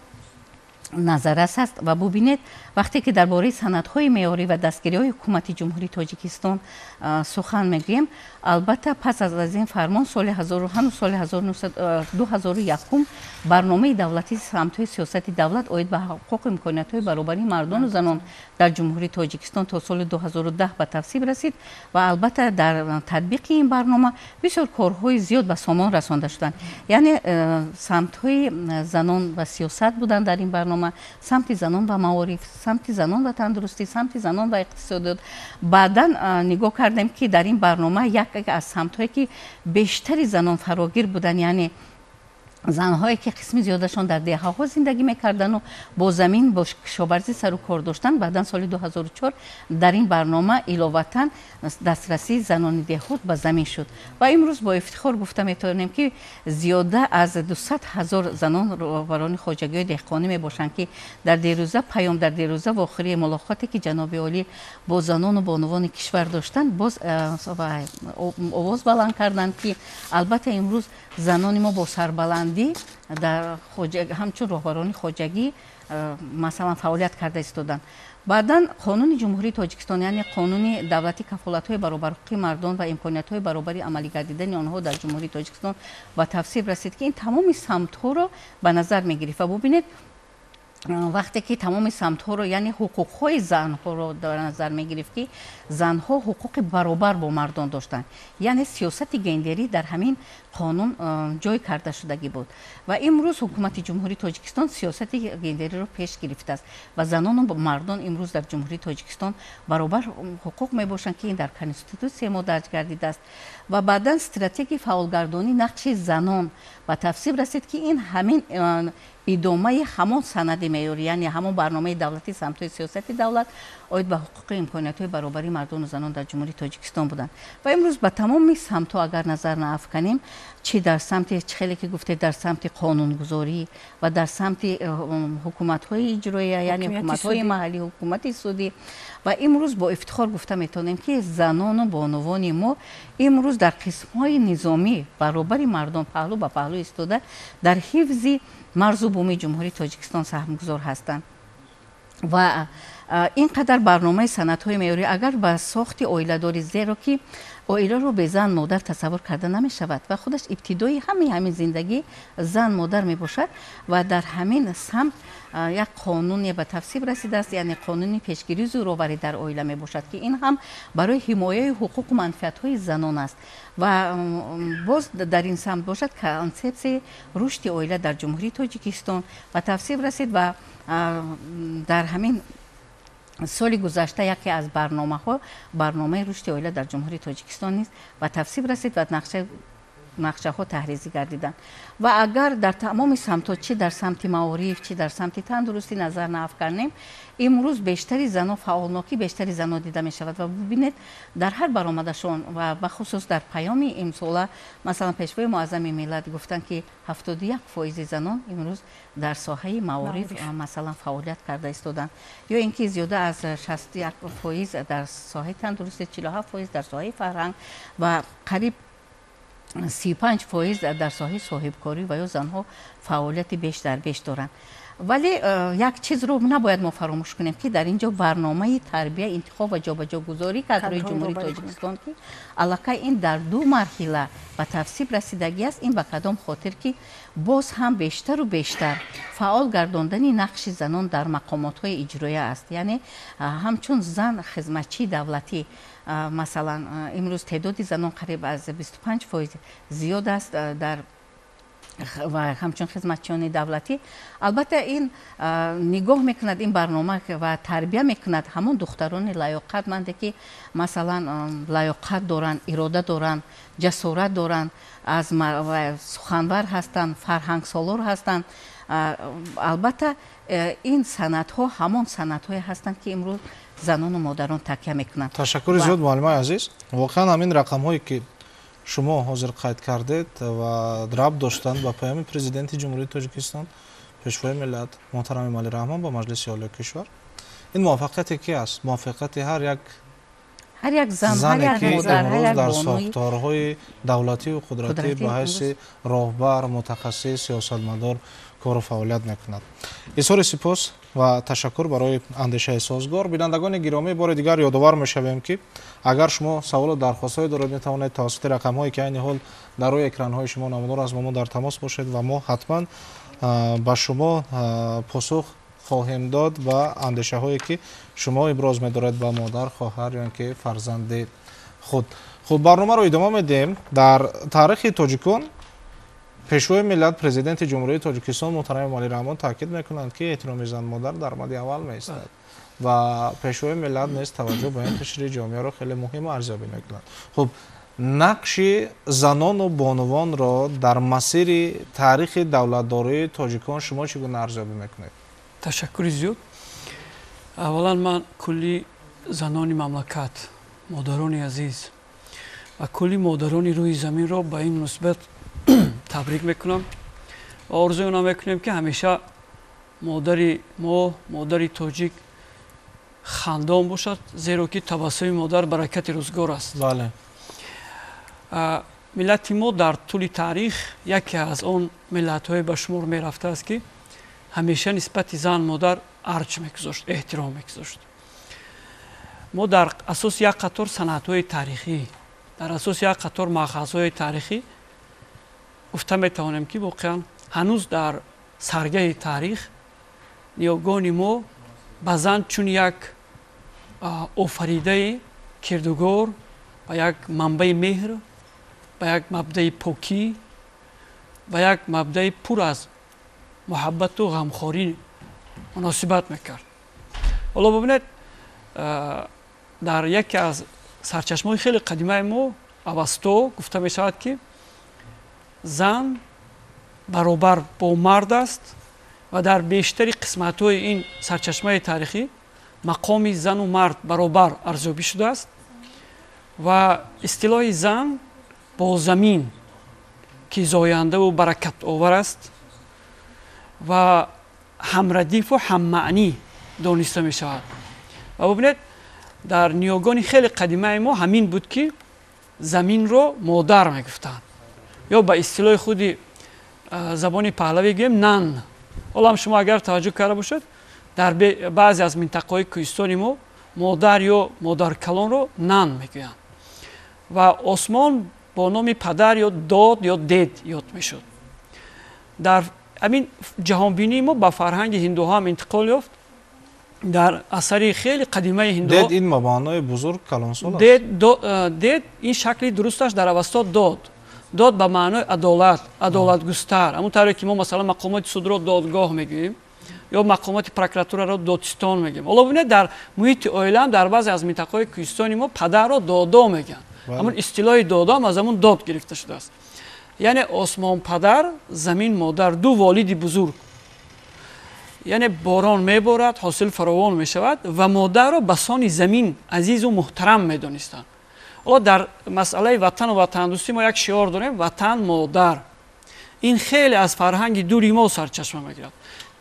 назаррас аст. Ва бубинед, вақте ки дар бораи санадҳои меъёрӣ ва дастгириҳои ҳукумати Ҷумҳурии Тоҷикистон сухан мегӯем, албатта пас аз ин фармон соли ҳанӯз соли 2001 барномаи давлатии самтҳои сиёсати давлат оид ба ҳуқуқу имкониятҳои баробарии мардону занон дар Ҷумҳурии Тоҷикистон то соли 2010 ба тавсиб расид ва албатта дар татбиқи ин барнома бисёр корҳои зиёд ба сомон расонда шуданд. Яъне самтҳои занон ва сиёсат буданд дар ин барнома, самти занон ва маориф, самти занон ва тандурустӣ, самти занон ва иқтисодиёт. Баъдан нигоҳ кардем, ки дар ин барнома як аз самтҳое ки бештари занон фарогир буданд, яъне занҳое ки қисми зиёдашон дар деҳаҳо зиндагӣ мекардану бо замин, бо кишоварзӣ сару кор доштанд, баъдан соли 2004 дар ин барнома иловатан дастрасии занони деҳот ба замин шуд. Ва имрӯз бо ифтихор гуфта метавонем, ки зиёда аз 200 ҳазор занон роҳбарони хоҷагиҳои деҳқонӣ мебошанд, ки дар дерӯза паём, дар дерӯза вохӯрии мулоқоте ки ҷаноби олӣ бо занону бонувони кишвар доштанд, боз овоз баланд карданд, ки албатта имрӯз занони мо бо сарбаландӣ дар ҳамчун роҳбарони хоҷагӣ масалан фаъолият карда истоданд. Баъдан Қонуни Ҷумҳурии Тоҷикистон, яъне Қонуни давлатии кафолатҳои баробарҳуқуқи мардон ва имкониятҳои баробари амалигардидани онҳо дар Ҷумҳурии Тоҷикистон ба тавсиб расид, ки ин тамоми самтҳоро ба назар мегирифт. Ва бубинед, вақте ки тамоми самтҳоро, яъне ҳуқуқҳои занҳоро дар назар мегирифт, ки занҳо ҳуқуқи баробар бо мардон доштанд, яъне сиёсати гендерӣ дар ҳамин қонун ҷой карда шудагӣ буд. Ва имрӯз ҳукумати Ҷумҳурии Тоҷикистон сиёсати гендериро пеш гирифтааст ва занону мардон имрӯз дар Ҷумҳурии Тоҷикистон баробар ҳуқуқ мебошанд, ки ин дар Конститутсия мо дарҷ гардидааст. Ва баъдан стратегияи фаъолгардонии нақши занон ба тавсиб расид, ки ин ҳамин идомаи ҳамон санади меъёрӣ, яъне ҳамон барномаи давлатии самтҳои сиёсати давлат оид ба ҳуқуқи имкониятҳои баробарии мардону занон дар Ҷумҳурии Тоҷикистон буданд. Ва имрӯз ба тамоми самтҳо агар назар наафканем, чӣ дар самти, чӣ хеле ки гуфтед, дар самти қонунгузорӣ ва дар самти ҳукуматҳои иҷроия, яъне ҳукуматҳои маҳаллӣ, ҳукумати судӣ, ва имрӯз бо ифтихор гуфта метавонем, ки занону бонувони мо имрӯз дар қисмҳои низомӣ баробари мардон паҳлӯ ба паҳлӯ истода дар ҳифзи марзу бумии Ҷумҳурии Тоҷикистон саҳмгузор ҳастанд. Ва ин қадар барномаи санадҳои меъёрӣ агар ба сохти оиладорӣ, зеро ки оиларо бе зан модар тасаввур карда намешавад ва худаш ибтидои ҳамин зиндагӣ зан модар мебошад, ва дар ҳамин самт як қонуне ба тавсиб расидааст, яъне қонуни пешгирии зӯроварӣ дар оила мебошад, ки ин ҳам барои ҳимояи ҳуқуқу манфиатҳои занон аст. Ва боз дар ин самт бошад консепсияи рушди оила дар Ҷумҳурии Тоҷикистон ба тавсиб расид ва дар ҳамин соли гузашта яке аз барномаҳо, барномаи рушди оила дар Ҷумҳурии Тоҷикистон низ ба тавсиб расид ва нақша нақшаҳо таҳризӣ гардиданд. Ва агар дар тамоми самтҳо, чӣ дар самти маориф, чӣ дар самти тандурустӣ назар наафканем, имрӯз бештари занон, фаъолнокӣ бештари занон дида мешавад. Ва бибинед, дар ҳар баромадашон ва бахусус дар паёми имсола, масалан, Пешвои Муаззами миллат гуфтанд, ки 71% занон имрӯз дар соҳаи маориф, масалан, фаъолият карда истоданд, ё ин ки зиёда аз 61% дар соҳаи тандурустӣ, 47% дар соҳаи фарҳанг ва қариб 35% дар соҳаи соҳибкорӣ ва ё занҳо фаъолияти бештар беш доранд. Вале як чизро набояд мо фаромӯш кунем, ки дар ин ҷо барномаи тарбия, интихоб ва ҷобаҷогузории кадрҳои Ҷумҳурии Тоҷикистон, ки аллакай ин дар ду марҳила ба тавсиб расидагӣ аст, ин ба кадом хотир, ки боз ҳам бештару бештар фаъол гардондани нақши занон дар мақомотҳои иҷроия аст. Яъне ҳамчун зан хизматчии давлатӣ, масалан, имрӯз теъдоди занон қариб аз 25% зиёд аст дар ва ҳамчун хизматчиёни давлатӣ. Албатта, ин нигоҳ мекунад ин барнома ва тарбия мекунад ҳамон духтарони лаёқатманде, ки, масалан, лаёқат доранд, ирода доранд, ҷасорат доранд, аз суханвар ҳастанд, фарҳангсолор ҳастанд. Албатта, ин санадҳо ҳамон санадҳое ҳастанд, ки имрӯз занону модарон такя мекунанд. Ташаккури зиёд, муаллимаи азиз. Воқеан, ҳамин рақамҳое, ки шумо ҳозир қайд кардед ва рабт доштанд ба паёми Президенти Ҷумҳурии Тоҷикистон, Пешвои миллат муҳтарам Эмомалӣ Раҳмон ба Маҷлиси Олии кишвар, ин муваффақияте ки аст, муваффақияти ҳар як ҳар як зан, ҳар зане як ки модар, ҳар имрӯз як дар бонуи сохторҳои давлатию қудратӣ қудратӣ ба ҳайси имрӯз роҳбар, мутахассис, сиёсатмадор кору фаъолият мекунад. Изҳори сипос ва ташаккур барои андешаи созгор. Бинандагони гиромӣ, бори дигар ёдовар мешавем, ки агар шумо саволу дархостҳое доред, метавонед тавассути рақамҳое, ки айни ҳол дар рӯи экранҳои шумо намудор аст, бо мо дар тамос бошед ва мо ҳатман ба шумо посух хоҳем дод ба андешаҳое, ки шумо иброз медоред ба модар, хоҳар ё ин ки фарзанди худ. Хуб, барномаро идома медиҳем. Дар таърихи тоҷикон Пешвои миллат, Президенти Ҷумҳурии Тоҷикистон муҳтарам Эмомалӣ Раҳмон таъкид мекунанд, ки эҳтироми зан модар дар мади аввал меистад ва Пешвои миллат низ таваҷҷӯҳ ба ин қишри ҷомеаро хеле муҳиму арзёбӣ мекунанд. Хуб, нақши занону бонувонро дар масири таърихи давлатдории тоҷикон шумо чӣ гуна арзёбӣ мекунед? Ташаккури зиёд. Аввалан, ман кулли занони мамлакат, модарони азиз ва кулли модарони рӯи заминро ба ин муносибат табрик мекунам ва орзуи онам мекунем, ки ҳамеша модари мо, модари тоҷик, хандон бошад, зеро ки табассуми модар баракати рӯзгор аст. Миллати мо дар тӯли таърих яке аз он миллатҳое ба шумор мерафтааст, ки ҳамеша нисбати зан модар арҷ мегузошт, эҳтиром мегузошт. Мо дар асоси як қатор санадҳои таърихӣ, дар асоси як қатор маъхазҳои таърихӣ гуфта метавонем, ки воқеан ҳанӯз дар саргаҳи таърих ниёгони мо ба зан чун як офаридаи кирдугор, ба як манбаи меҳр, ба як мабдаи покӣ, ба як мабдаи пур аз муҳаббату ғамхорӣ муносибат мекард. Ҳоло бибинед, дар яке аз сарчашмаҳои хеле қадимаи мо, Авасто, гуфта мешавад, ки зан баробар бо мард аст ва дар бештари қисматҳои ин сарчашмаи таърихӣ мақоми зану мард баробар арзёбӣ шудааст ва истилоҳи зан бо замин, ки зояндаву баракатовар аст, ва ҳамрадифу ҳаммаънӣ дониста мешавад. Ва бубинед, дар ниёгони хеле қадимаи мо ҳамин буд, ки заминро модар мегуфтанд ё ба истилоҳи худи забони паҳлавӣ гӯем, нан. Ҳоло ҳам шумо агар таваҷҷӯҳ карда бошед, дар баъзе аз минтақаҳои кӯҳистони мо модар ё модаркалонро нан мегӯянд ва осмон бо номи падар ё дод ё дед ёд мешуд. Дар ҳамин ҷаҳонбинии мо ба фарҳанги ҳиндуҳо ҳам интиқол ёфт. Дар асари хеле қадимаи ҳиндуҳо дед ин ба маънои бузург, калонсол аст. Дед ин шакли дурусташ дар Авасто дод, дод ба маънои адолат, адолатгустар. Ҳамон тавре ки мо, масалан, мақомоти судро додгоҳ мегӯем ё мақомоти прокуратураро додстон мегӯем. Ҳоло бибинед, дар муҳити оилаам дар баъзе аз минтақаҳои кӯҳистони мо падарро додо мегӯянд. Ҳамон истилоҳи додо ҳам аз ҳамон дод гирифта шудааст. Яъне осмон падар, замин модар, ду волиди бузург. Яъне борон меборад, ҳосил фаровон мешавад ва модарро ба сони замин азизу муҳтарам медонистанд. Ҳоло дар масъалаи ватану ватандӯстӣ мо як шиор дорем: ватан модар. Ин хеле аз фарҳанги дури мо сарчашма мегирад.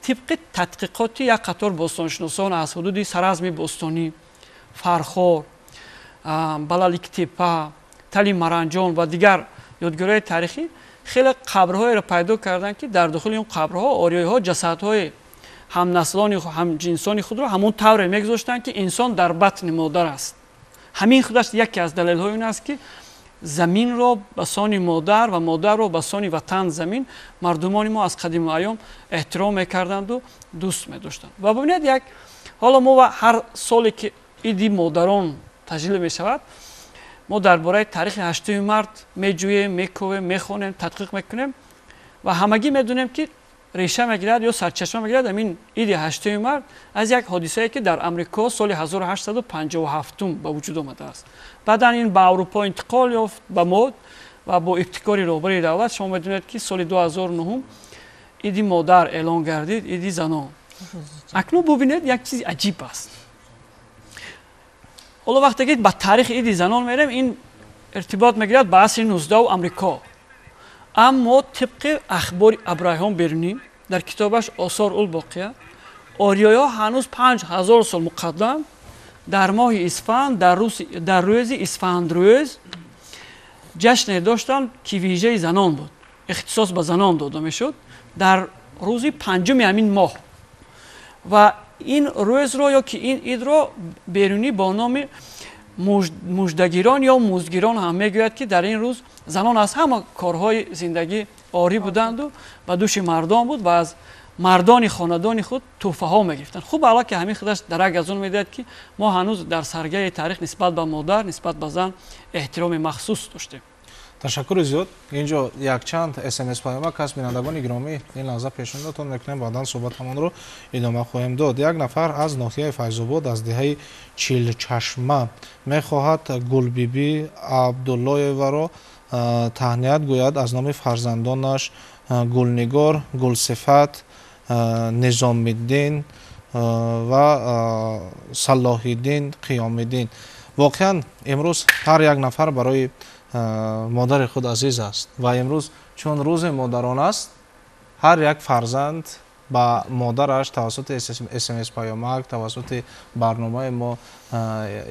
Тибқи тадқиқоти як қатор бостоншиносон аз ҳудуди Саразми бостонӣ, Фархор, Балаликтепа, Тали Маранҷон ва дигар ёдгориҳои таърихӣ хеле қабрҳоеро пайдо карданд, ки дар дохили он қабрҳо ориёиҳо ҷасадҳои ҳамнаслони ҳамҷинсони худро ҳамон тавре мегузоштанд, ки инсон дар батни модар аст. Ҳамин худаш яке аз далелҳои он аст, ки заминро ба сони модар ва модарро ба сони ватан замин мардумони мо аз қадиму айём эҳтиром мекарданду дӯст медоштанд. Ва бибинед, як ҳоло мо ҳар соле ки иди модарон таҷлил мешавад, мо дар бораи таърихи 8 март меҷӯем, мековем, мехонем, тадқиқ мекунем ва ҳамагӣ медонем, ки реша мегирад ё сарчашма мегирад ҳамин иди 8 март аз як ҳодисае, ки дар Амрико соли 1857 ба вуҷуд омадааст. Баъдан ин ба Аврупо интиқол ёфт, ба мод ва бо ибтикори роҳбари давлат шумо медонед, ки соли 2009 иди модар эълон гардид, иди занон. Акнун бубинед, як чизи аҷиб аст. Ҳоло вақте ки ба таърихи иди занон мерем, ин иртибот мегирад ба асри 19 Амрико. Аммо тибқи ахбори Абраҳом Берунӣ дар китобаш Осор ул-Боқия, ориёиҳо ҳанӯз 5000 сол муқаддам дар моҳи исфанд, дар рӯзи исфандрӯз ҷашне доштанд, ки вижаи занон буд, ихтисос ба занон дода мешуд дар рӯзи панҷуми ҳамин моҳ. Ва ин рӯзро ё ки ин идро Берунӣ бо номи муждагирон ё муздгирон ҳам мегӯяд, ки дар ин рӯз занон аз ҳама корҳои зиндагӣ орӣ буданду ба дӯши мардон буд ва аз мардони хонадони худ тӯҳфаҳо мегирифтанд. Хуб, аллаки ҳамин худаш дарак аз он медиҳад, ки мо ҳанӯз дар саргаи таърих нисбат ба модар, нисбат ба зан эҳтироми махсус доштем. Ташаккури зиёд. Инҷо якчанд смс паёмак аст, бинандагони гиромӣ, ин лаҳза пешниҳодатон мекунем, баъдан суҳбатамонро идома хоҳем дод. Як нафар аз ноҳияи Файзобод, аз деҳаи Чилчашма мехоҳад Гулбибӣ Абдуллоеваро таҳният гӯяд аз номи фарзандонаш Гулнигор, Гулсифат, Низомиддин ва Салоҳиддин, Қиёмиддин. Воқеан имрӯз ҳар як нафар барои модари худ азиз аст ва имрӯз чун рӯзи модарон аст, ҳар як фарзанд ба модараш тавассути смс паёмак, тавассути барномаи мо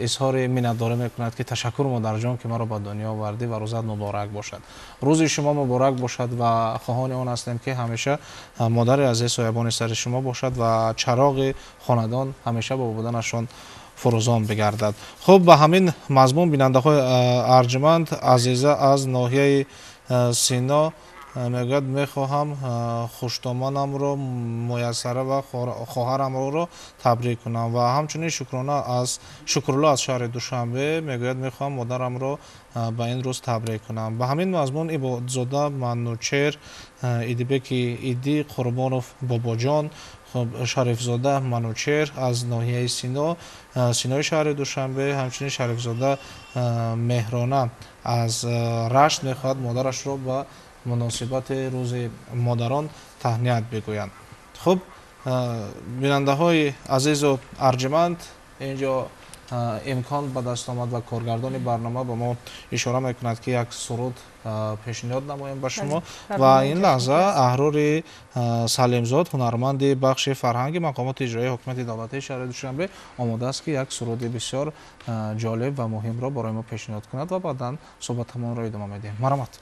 изҳори миннатдорӣ мекунад, ки ташаккур модарҷон, ки маро ба дунё овардӣ ва рӯзат муборак бошад. Рӯзи шумо муборак бошад ва хоҳони он ҳастем, ки ҳамеша модари азиз соябони сари шумо бошад ва чароғи хонадон ҳамеша бо буданашон фурӯзон бигардад. Хуб, ба ҳамин мазмун бинандаҳои арҷманд, Азиза аз ноҳияи Сино мегӯяд: мехоҳам хуштоманамро Муяссара ва хоҳарамро табрик кунам. Ва ҳамчунин Шукрулло аз шаҳри Душанбе мегӯяд: мехоҳам модарамро ба ин рӯз табрик кунам. Ба ҳамин мазмун Ибодзода Манучер, Идибеки Иди, Қурбонов Бобоҷон, Шарифзода Манучер аз ноҳияи Сино, Синои шаҳри Душанбе, ҳамчунин Шарифзода Меҳрона аз Рашт мехоҳад модарашро ба муносибати рӯзи модарон таҳният бигӯянд. Хуб, бинандаҳои азизу арҷманд, инҷо имкон ба даст омад ва коргардони барнома ба мо ишора мекунад, ки як суруд пешниҳод намоем ба шумо. Ва ин лаҳза Аҳрори Салимзод, ҳунарманди бахши фарҳанги мақомоти иҷроии ҳукумати давлатии шаҳри Душанбе, омода аст, ки як суруди бисёр ҷолиб ва муҳимро барои мо пешниҳод кунад ва баъдан суҳбатамонро идома медиҳем. Марҳамат.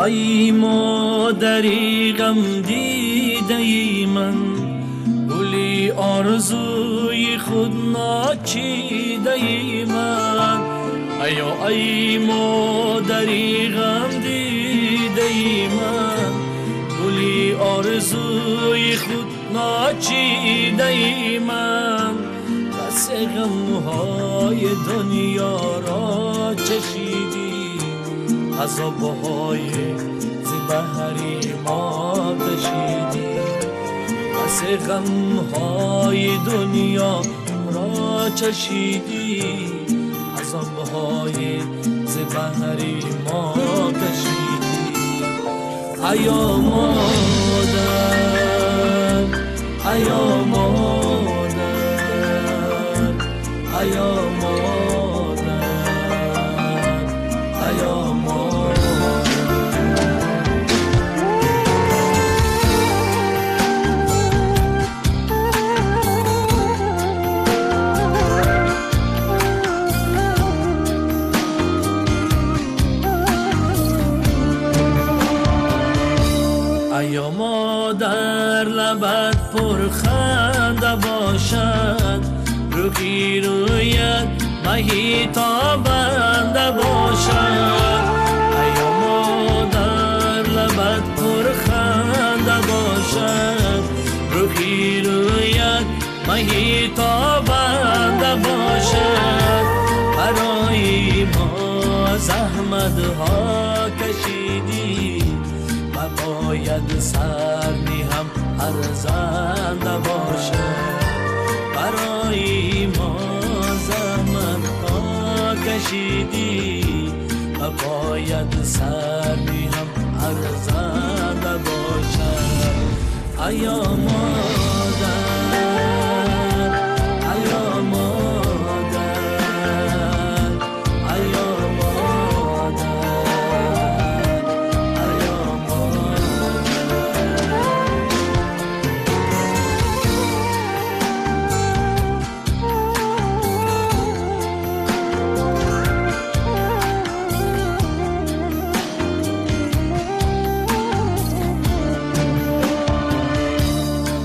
ای مادری غم دیده من، گلی آرزوی خود ناچیده من. ایا ای مادری غم دیده من، گلی آرزوی خود ناچیده من. بس غمهای دنیا را چشیدی، عذابهای ز بهری ما کشیدی. بس غمهای دنیا را چشیدی، عذابهای ز بهری ما کشیدی. ایا مادر، ایا مادر، ایا مادر، ایا مادر. ایا مادر لبت پرخنده باشد، روحی رویت مهی تابنده باشد. ایا مادر لبت پرخنده باشد، روحی رویت مهی تابنده باشد. برای ما زحمت ها کشیدی و باید سر هم ارزنده باشد. برای ما زحمت ها کشیدی و باید سر هم ارزنده باشد. ایا مادر، ایا مادر، ایا مادر، ایا مادر.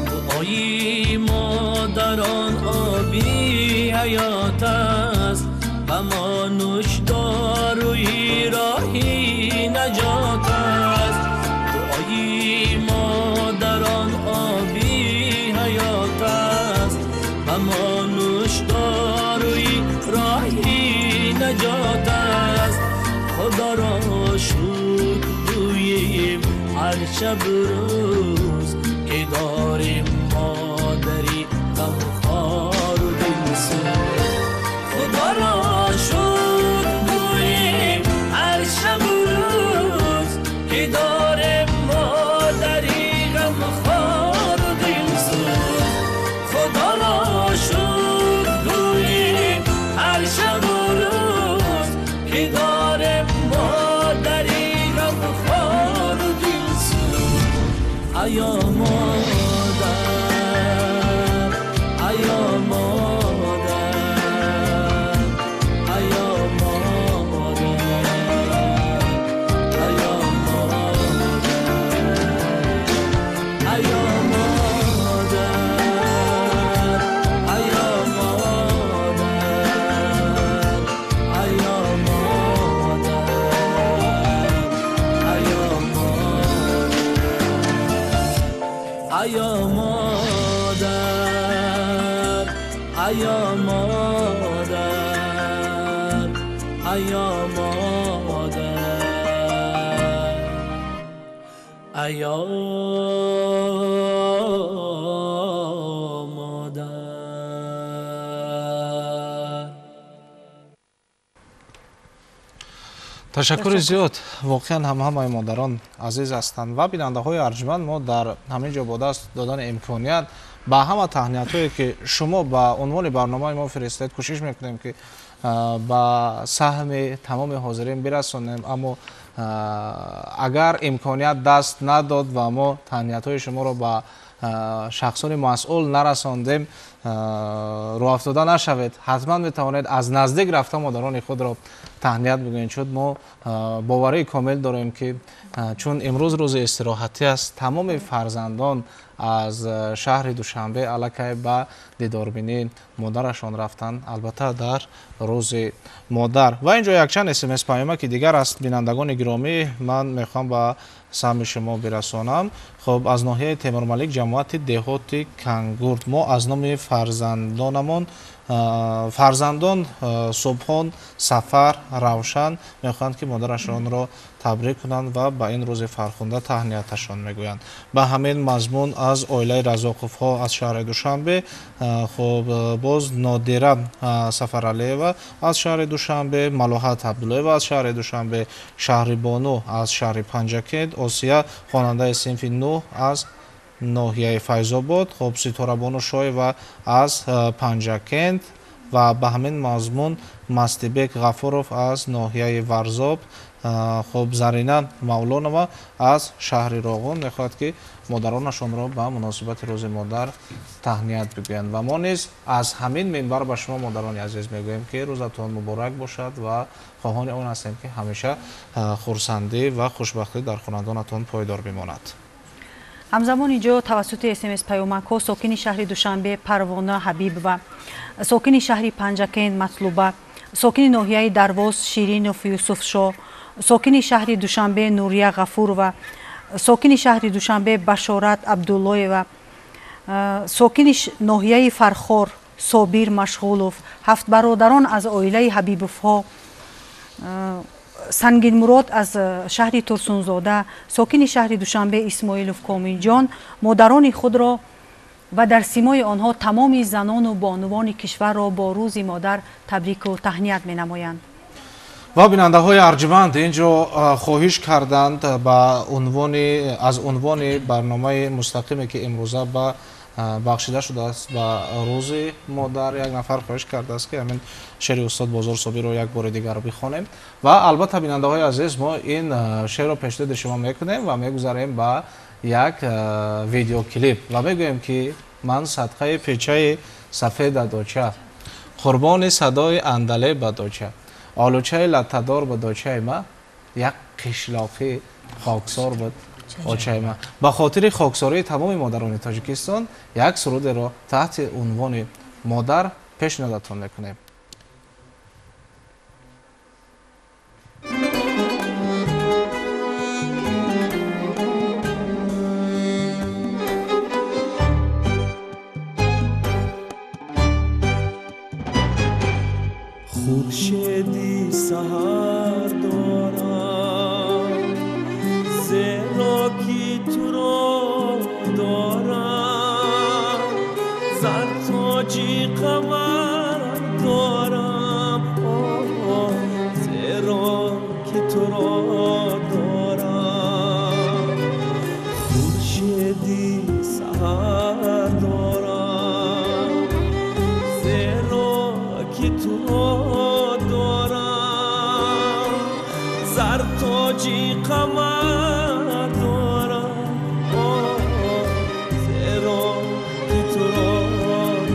دعای مادران آبی حیات است و ما نوشداروی راهی نجات است. دعای مادران آبی حیات است و ما نوشداروی راهی نجات است. خدا را شکر گوییم هر شب روز که داریم مادری غمخوار و دلسوز. خدا را شکر گوییم هر شب و روز که داریم مادری غمخوار و دلسوز. خدا را شکر گوییم هر شب و روز که داریم مادری غمخوار و دلسوز. ایا مادر، ایا مادر، ایا مادر، ایا مادر، ایا مادر، ایا مادر، ایا مادر، ایا مادر، ایا مادر، ایا مادر، ایا مادر، ایا مادر. Ташаккури зиёд. Воқеан ҳам ҳамаи модарон азиз ҳастанд ва бинандаҳои арҷманд, мо дар ҳамин ҷо бо даст додани имконият ба ҳама таҳниятҳое ки шумо ба унвони барномаи мо фиристед, кӯшиш мекунем ки ба саҳми тамоми ҳозирин бирасонем. Аммо агар имконият даст надод ва мо таҳниятҳои шуморо ба шахсони масъул нарасондем, рӯафтода нашавед. Ҳатман метавонед аз наздик рафта модарони худро таҳният бигӯед, чун мо боварии комил дорем ки чун имрӯз рӯзи истироҳатӣ аст, тамоми фарзандон аз шаҳри Душанбе аллакай ба дидорбинии модарашон рафтанд, албатта дар рӯзи модар. Ва инҷо якчанд смс паёмаки дигар аст. Бинандагони гиромӣ, ман мехоҳам ба самъи шумо бирасонам. Хуб, аз ноҳияи Темурмалик, ҷамоати деҳоти Кангурд, мо аз номи Фарзандонамон, фарзандон Субҳон, Сафар, Равшан мехоҳанд, ки модарашонро табрик кунанд ва ба ин рӯзи фархунда таҳнияташон мегӯянд. Ба ҳамин мазмун аз оилаи Разоқовҳо аз шаҳри Душанбе, хуб, боз Нодира Сафаралиева аз шаҳри Душанбе, Малоҳат Абдуллоева аз шаҳри Душанбе, Шаҳрибону аз шаҳри Панҷакент, Осия, хонандаи синфи 9 аз ноҳияи Файзобод, хуб, Ситорабону Шоева аз Панҷакент ва ба ҳамин мазмун Мастибек Ғафуров аз ноҳияи Варзоб, хуб, Зарина Мавлонова аз шаҳри Роғун мехоҳад, ки модаронашонро ба муносибати рӯзи модар таҳният бигӯянд. Ва мо низ аз ҳамин минбар ба шумо, модарони азиз, мегӯем, ки рӯзатон муборак бошад ва хоҳони он ҳастем, ки ҳамеша хурсандӣ ва хушбахтӣ дар хонадонатон пойдор бимонад. Ҳамзамон инҷо тавассути СМС паёмакҳо сокини шаҳри Душанбе Парвона Ҳабибова, сокини шаҳри Панҷакент Матлуба, сокини ноҳияи Дарвоз Ширинов Юсуфшоҳ, сокини шаҳри Душанбе Нурия Ғафурова, сокини шаҳри Душанбе Башорат Абдуллоева, сокини ноҳияи Фархор Собир Машғулов, ҳафт бародарон аз оилаи Ҳабибовҳо, Сангинмурод аз шаҳри Турсунзода, сокини шаҳри Душанбе Исмоилов Коминҷон модарони худро ва дар симои онҳо тамоми занону бонувони кишварро бо рӯзи модар табрику таҳният менамоянд. Ва бинандаҳои арҷманд, инҷо хоҳиш карданд ба унвони аз унвони барномаи мустақиме, ки имрӯза ба бахшида шудааст ба рӯзи модар, як нафар хоҳиш кардааст, ки ҳамин шеъри устод Бозор Собирро як бори дигар бихонем. Ва албатта, бинандаҳои азиз, мо ин шеърро пешниҳоди шумо мекунем ва мегузарем ба як видеоклип ва мегӯем, ки ман садқаи печаи сафеда доча, қурбони садои андале ба доча, олучаи латтадор ба дочаи ма, як қишлоқи хоксор буд очаи ма. Ба хотири хоксории тамоми модарони Тоҷикистон як сурудеро таҳти унвони модар пешниҳодатон мекунем. Хуршеди саҳар дорам, зеро ки туро дорам, зартоҷи қамар дорам, зеро ки туро дорам. Хуршеди саҳар дорам, зеро ки туро дорам, зартоҷи қамар дорам, зеро ки туро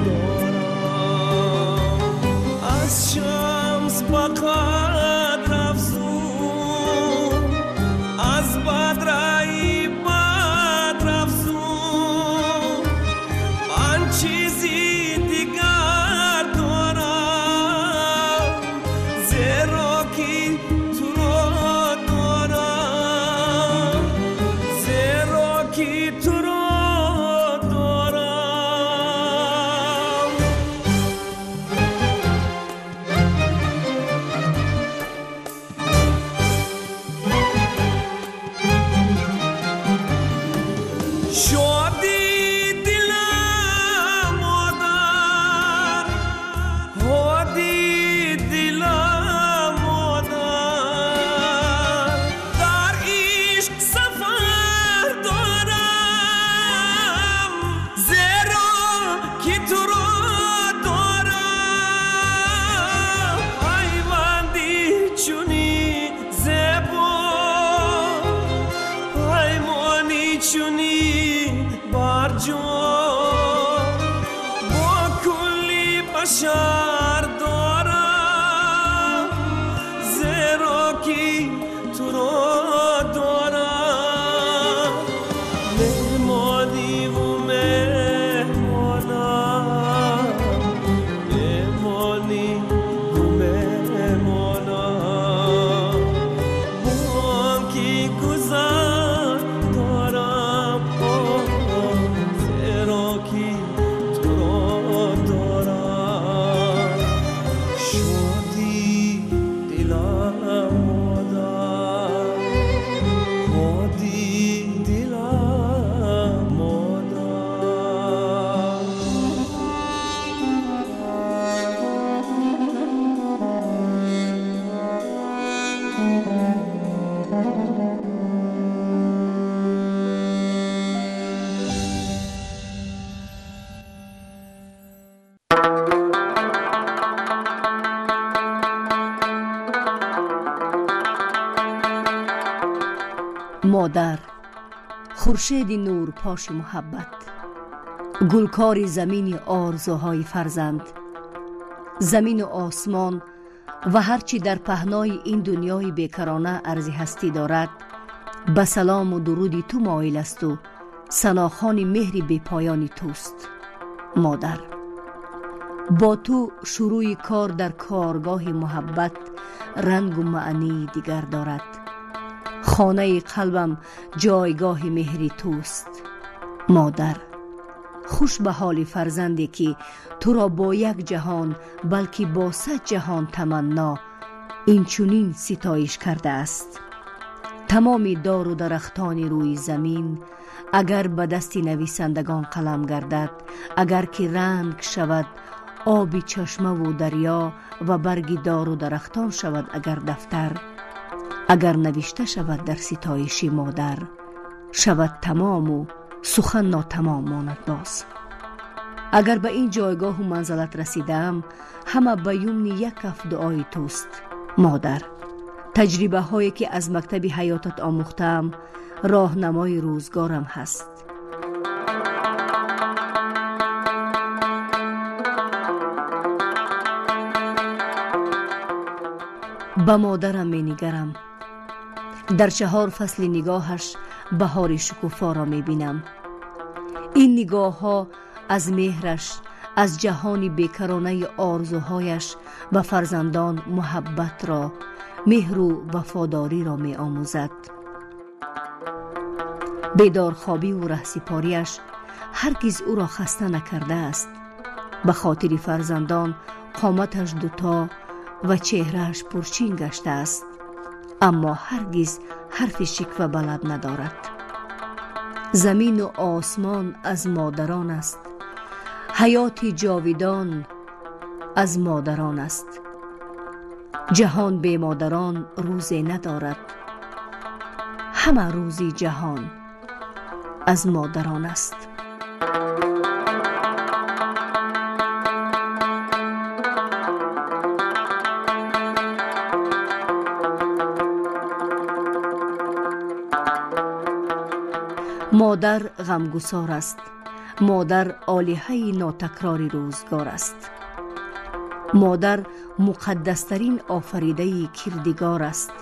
дорам. Аз шамс ба қадр афзун, аз бадраи бадр афзун, ман чизи дигар дорам, зеро ки туро дорам, зеро ки туро дорам. Шоди дилам модар, ҳоди дилам модар, дар ишқ сафар дорам, зеро ки туро дорам. Пайванди чунин зебо, паймони чунин барҷо, бо кулли башар дорам, зеро ки туро дорам. Меҳмониву меҳмонам, меҳмониву меҳмонам, бонки гузар дорам, зеро ки туро Модар, хуршеди нурпоши муҳаббат, гулкори замини орзуҳои фарзанд, замину осмон ва ҳар чӣ дар паҳнои ин дунёи бекарона арзи ҳастӣ дорад, ба салому дуруди ту моил асту санохони меҳри бепоёни туст. Модар, бо ту шурӯи кор дар коргоҳи муҳаббат рангу маънии дигар дорад. Хонаи қалбам ҷойгоҳи меҳри туст. Модар, хуш ба ҳоли фарзанде ки туро бо як ҷаҳон, балки бо 100 ҷаҳон таманно инчунин ситоиш кардааст. Тамоми дору дарахтони рӯи замин агар ба дасти нависандагон қалам гардад, агар ки ранг шавад оби чашмаву дарё ва барги дору дарахтон шавад агар дафтар, агар навишта шавад дар ситоиши модар, шавад тамому сухан нотамом монад боз. Агар ба ин ҷойгоҳу манзалат расидаам, ҳама ба юмни як каф дуои туст. Модар, таҷрибаҳое ки аз мактаби ҳаётат омӯхтаам, роҳнамои рӯзгорам ҳаст. Ба модарам менигарам. Дар 4 фасли нигоҳаш баҳори шукуфоро мебинам. Ин нигоҳҳо аз меҳраш, аз ҷаҳони бекаронаи орзуҳояш ба фарзандон муҳаббатро, меҳру вафодориро меомӯзад. Бедорхобиву раҳсипориаш ҳаргиз ӯро хаста накардааст. Ба хотири фарзандон қоматаш дуто ва чеҳрааш пурчин гаштааст, аммо ҳаргиз ҳарфи шиква ба лаб надорад. Замину осмон аз модарон аст, ҳаёти ҷовидон аз модарон аст. Ҷаҳон бемодарон рӯзе надорад, ҳама рӯзи ҷаҳон аз модарон аст. Модар ғамгусор аст. Модар олиҳаи нотакрори рӯзгор аст. Модар муқаддастарин офаридаи кирдигор аст.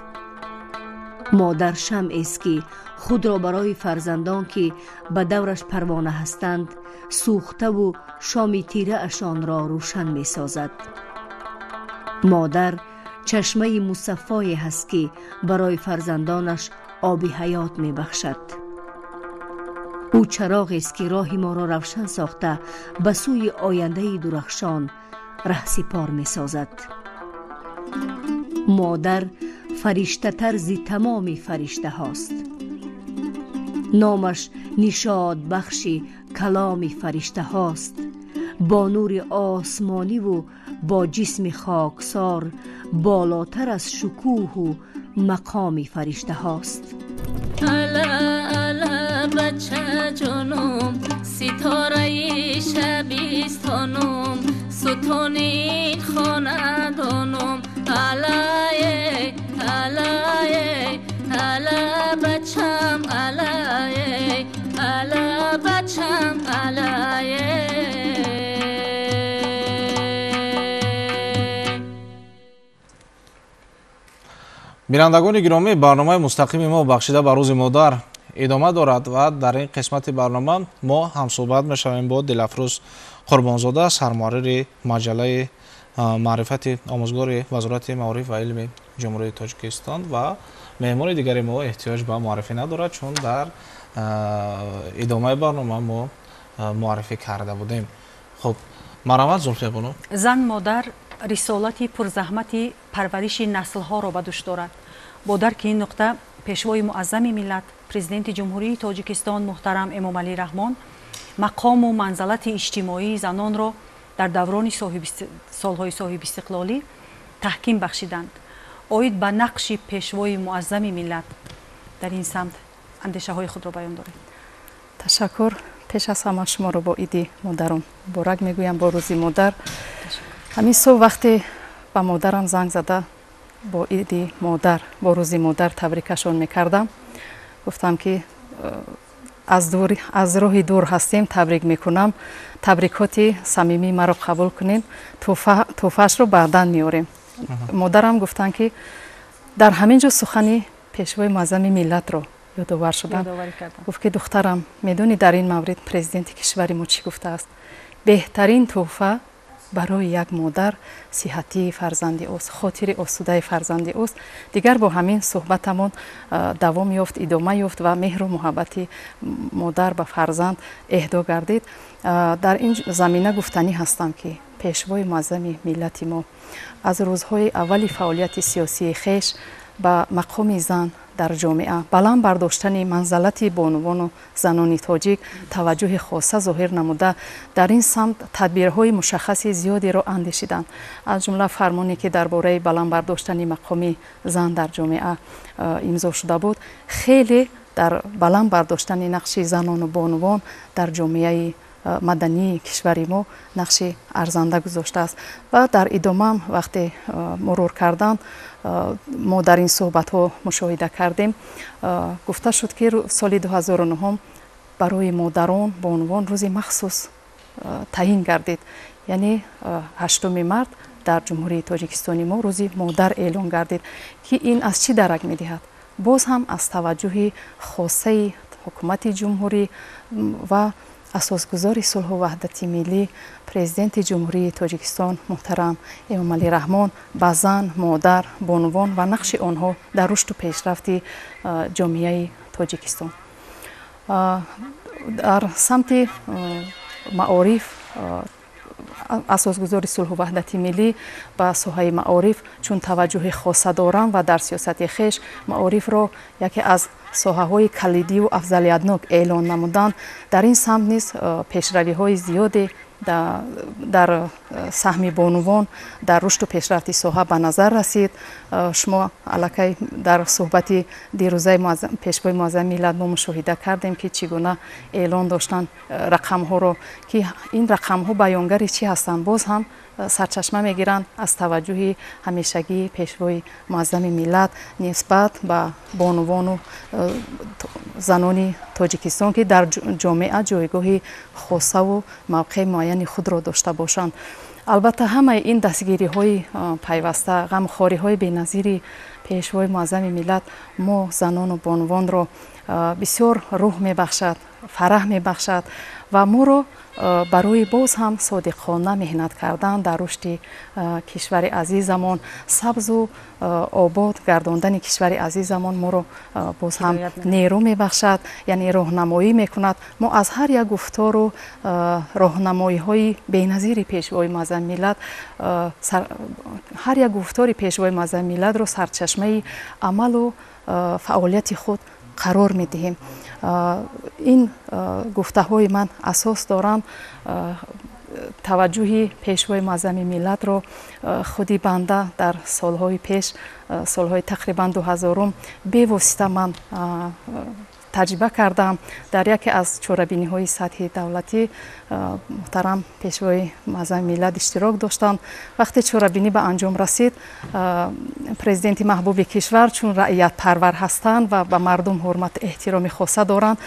Модар шамъест ки худро барои фарзандон ки ба давраш парвона ҳастанд, сӯхтаву шоми тираашонро рӯшан месозад. Модар чашмаи мусаффое ҳаст ки барои фарзандонаш оби ҳаёт мебахшад. Ӯ чароғест ки роҳи моро равшан сохта ба сӯи ояндаи дурахшон раҳсипор месозад. Модар фариштатарзи тамоми фариштаҳост. Номаш нишодбахши каломи фариштаҳост. Бо нури осмониву бо ҷисми хоксор болотар аз шукӯҳу мақоми фариштаҳост. Бачаҷонум, ситораи шабистонум, сутуни хонадонум, алае, алае, ала бачам, алае, ала бачам, алае. Бинандагони гиромӣ, барномаи мустақими мо бахшида ба рӯзи модар идома дорад ва дар ин қисмати барнома мо ҳамсӯҳбат мешавем бо Дилафрӯз Қурбонзода, сармуҳаррири маҷаллаи маърифати омӯзгори Вазорати маориф ва илми Ҷумҳурии Тоҷикистон ва меҳмони дигари мо эҳтиёҷ ба муаррифӣ надорад, чун дар идомаи барнома мо муаррифӣ карда будем. Хуб, марҳамат Зулфиябону. Зан модар рисолати пурзаҳмати парвариши наслҳоро ба дӯш дорад. Бо дарки ин нуқта пешвои муаззами миллат, президенти Ҷумҳурии Тоҷикистон муҳтарам Эмомалӣ Раҳмон мақому манзалати иҷтимоии занонро дар даврони солҳои соҳибистиқлолӣ таҳким бахшиданд. Оид ба нақши пешвои муаззами миллат дар ин самт андешаҳои худро баён доред. Ташаккур. Пеш аз ҳама шуморо бо иди модарон муборак мегӯям, бо рӯзи модар. Ҳамин субҳ вақте ба модарам занг зада бо иди модар, бо рӯзи модар табрикашон мекардам, Гуфтам ки аз роҳи дур ҳастем, табрик мекунам, табрикоти самимии маро қабул кунед, тӯҳфаашро баъдан меорем. Модарам гуфтанд ки дар ҳамин ҷо сухани пешвои муаззами миллатро ёдовар шудам. Гуфт ки духтарам, медонӣ дар ин маврид президенти кишвари мо чӣ гуфтааст? Беҳтарин тӯҳфа барои як модар сиҳатии фарзанди ӯст, хотири осудаи фарзанди ӯст. Дигар бо ҳамин суҳбатамон давом ёфт, идома ёфт ва меҳру муҳаббати модар ба фарзанд эҳдо гардид. Дар ин замина гуфтанӣ ҳастам ки пешвои муаззами миллати мо аз рӯзҳои аввали фаъолияти сиёсии хеш ба мақоми зан дар ҷомеа, баланд бардоштани манзалати бонувону занони тоҷик таваҷҷӯҳи хоса зоҳир намуда, дар ин самт тадбирҳои мушаххаси зиёдеро андешиданд. Аз ҷумла фармоне ки дар бораи баланд бардоштани мақоми зан дар ҷомеа имзо шуда буд, хеле дар баланд бардоштани нақши занону бонувон дар ҷомеаи мадании кишвари мо нақши арзанда гузоштааст. Ва дар идомаам вақте мурур кардан, мо дар ин суҳбатҳо мушоҳида кардем, гуфта шуд ки соли 2009 барои модарон, бонувон рӯзи махсус таъин гардид. Яъне 8 март дар Ҷумҳурии Тоҷикистони мо рӯзи модар эълон гардид, ки ин аз чӣ дарак медиҳад? Боз ҳам аз таваҷҷӯҳи хосаи ҳукумати ҷумҳурӣ ва асосгузори сулҳу ваҳдати миллӣ, президенти Ҷумҳурии Тоҷикистон муҳтарам Эмомалӣ Раҳмон ба зан, модар, бонувон ва нақши онҳо дар рушду пешрафти ҷомеаи Тоҷикистон. Дар самти маориф асосгузори сулҳу ваҳдати миллӣ ба соҳаи маориф чун таваҷҷӯҳи хоса доранд ва дар сиёсати хеш маорифро яке аз соҳаҳои калидиву афзалиятнок эълон намуданд. Дар ин самт низ пешравиҳои зиёде дар саҳми бонувон дар рушду пешрафти соҳа ба назар расид. Шумо аллакай дар суҳбати дирӯзаи пешвои муаззами миллат мо мушоҳида кардем ки чӣ гуна эълон доштанд рақамҳоро, ки ин рақамҳо баёнгари чӣ ҳастанд? Боз ҳам сарчашма мегиранд аз таваҷҷӯҳи ҳамешагии пешвои муаззами миллат нисбат ба бонувону занони Тоҷикистон, ки дар ҷомеа ҷойгоҳи хосаву мавқеи муайяни худро дошта бошанд. Албатта ҳамаи ин дастгириҳои пайваста, ғамхориҳои беназири пешвои муаззами миллат мо занону бонувонро бисёр рӯҳ мебахшад, фараҳ мебахшад ва моро барои боз ҳам содиқона меҳнат кардан дар рушди кишвари азизамон, сабзу обод гардондани кишвари азизамон моро боз ҳам нерӯ мебахшад, яъне роҳнамоӣ мекунад. Мо аз ҳар як гуфтору роҳнамоиҳои беназири пешвои муаззами миллат, ҳар як гуфтори пешвои муаззами миллатро сарчашмаи амалу фаъолияти худ қарор медиҳем. Ин гуфтаҳои ман асос доранд таваҷҷӯҳи пешвои муаззами миллатро худи банда дар солҳои пеш, солҳои тақрибан 2000 бевосита ман таҷриба кардам. Дар яке аз чорабиниҳои сатҳи давлатӣ муҳтарам пешвои муаззами миллат иштирок доштанд. Вақте чорабинӣ ба анҷом расид, президенти маҳбуби кишвар чун раиятпарвар ҳастанд ва ба мардум ҳурмату эҳтироми хоса доранд,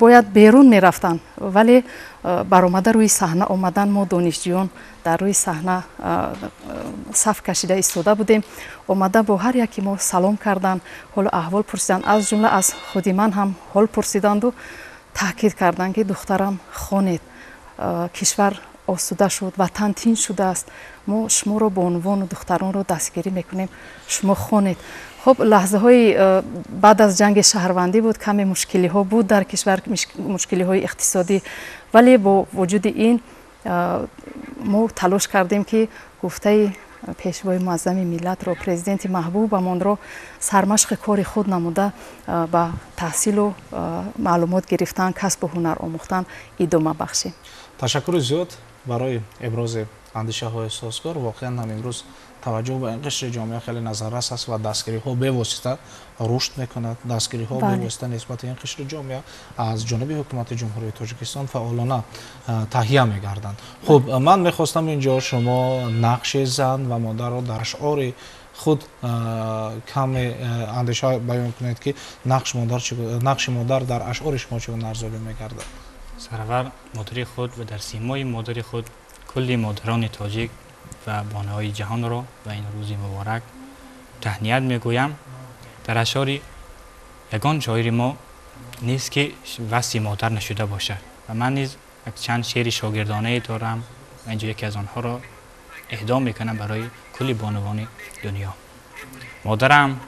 бояд берун мерафтанд, вале баромада рӯи саҳна омадан, мо донишҷӯён дар рӯи саҳна саф кашида истода будем. Омада бо ҳар яки мо салом карданд, ҳолу аҳвол пурсиданд, аз ҷумла аз худи ман ҳам ҳол пурсиданду таъкид карданд ки духтарам, хонед, кишвар осуда шуд, ватан тинҷ шудааст, мо шуморо бонувону духтаронро дастгирӣ мекунем, шумо хонед. Хуб, лаҳзаҳои баъд аз ҷанги шаҳрвандӣ буд, каме мушкилиҳо буд дар кишвар, мушкилиҳои иқтисодӣ, вале бо вуҷуди ин мо талош кардем ки гуфтаи пешвои муаззами миллатро, президенти маҳбубамонро сармашқи кори худ намуда ба таҳсилу маълумот гирифтан, касбу ҳунар омӯхтан идома бахшем. Ташаккури зиёд барои ибрози андешаҳои созгор. Воқеан ҳам имрӯз таваҷҷӯҳ ба ин қишри ҷомеа хеле назаррас аст ва дастгириҳо бевосита рушд мекунад. Дастгириҳо бевосита нисбати ин қишри ҷомеа аз ҷониби ҳукумати Ҷумҳурии Тоҷикистон фаъолона таҳия мегарданд. Хуб, ман мехостам инҷо шумо нақши зан ва модарро дар ашъори худ каме андеша баён кунед, ки нақши модар дар ашъори шумо чӣ гуна арзёбӣ мегардад. Сараввал модари худ ва дар симои модари худ кулли модарони тоҷик ва бонуҳои ҷаҳонро ба ин рӯзи муборак таҳният мегӯям. Дар ашъори ягон шоири мо нест, ки васфи модар нашуда бошад, ва ман низ якчанд шеъри шогирдонае дорам ва инҷо яке аз онҳоро эҳдо мекунам барои кулли бонувони дунё. Модарам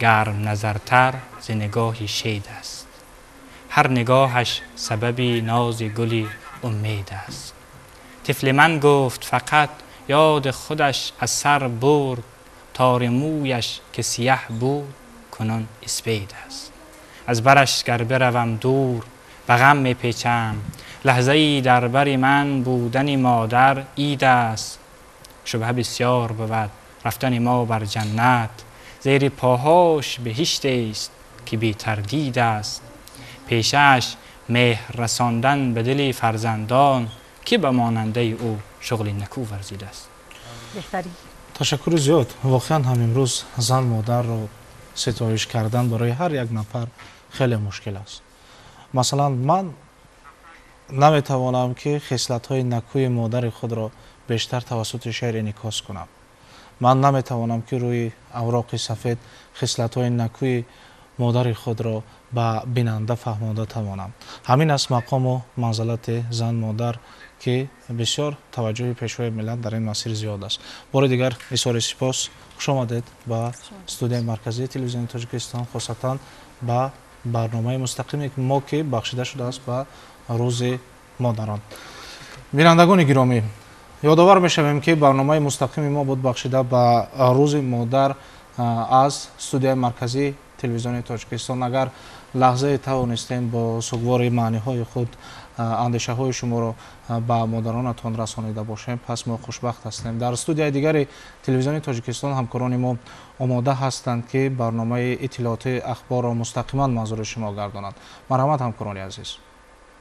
гарм назартар зи нигоҳи шед аст, ҳар нигоҳаш сабаби нози гули умед аст. Тифли ман гуфт фақат ёди худаш аз сар бурд, тори мӯяш ки сияҳ буд кунун испед аст. Аз бараш гар биравам дур ба ғам мепечам, лаҳзаи дар бари ман будани модар ид аст. Шубҳа бисёр бувад рафтани мо бар ҷаннат, зери поҳош беҳиштест ки бетардид аст. Пешааш меҳр расондан ба дили фарзандон, ки ба монандаи ӯ шуғли накӯ варзидааст. Ташаккури зиёд. Воқеан ҳам имрӯз зан модарро ситоиш кардан барои ҳар як нафар хеле мушкил аст. Масалан, ман наметавонам ки хислатҳои накӯи модари худро бештар тавассути шеър инъикос кунам. Ман наметавонам ки рӯи авроқи сафед хислатҳои накӯи модари худро ба бинанда фаҳмонда тавонам. Ҳамин аст мақому манзалати зан модар, ки бисёр таваҷҷӯҳи пешвои миллат дар ин масир зиёд аст. Бори дигар изҳори сипос. Хуш омадед ба студияи марказии телевизиони Тоҷикистон, хусусан ба барномаи мустақиме мо, ки бахшида шудааст ба рӯзи модарон. Бинандагони гиромӣ, ёдовар мешавем, ки барномаи мустақими мо буд бахшида ба рӯзи модар аз студияи марказии телевизиони Тоҷикистон. Агар лаҳзае тавонистем бо сугвори маъниҳои худ андешаҳои шуморо ба модаронатон расонида бошем, пас мо хушбахт ҳастем. Дар студияи дигари телевизиони Тоҷикистон ҳамкорони мо омода ҳастанд, ки барномаи иттилоотии ахборро мустақиман манзури шумо гардонанд. Марҳамат, ҳамкорони азиз.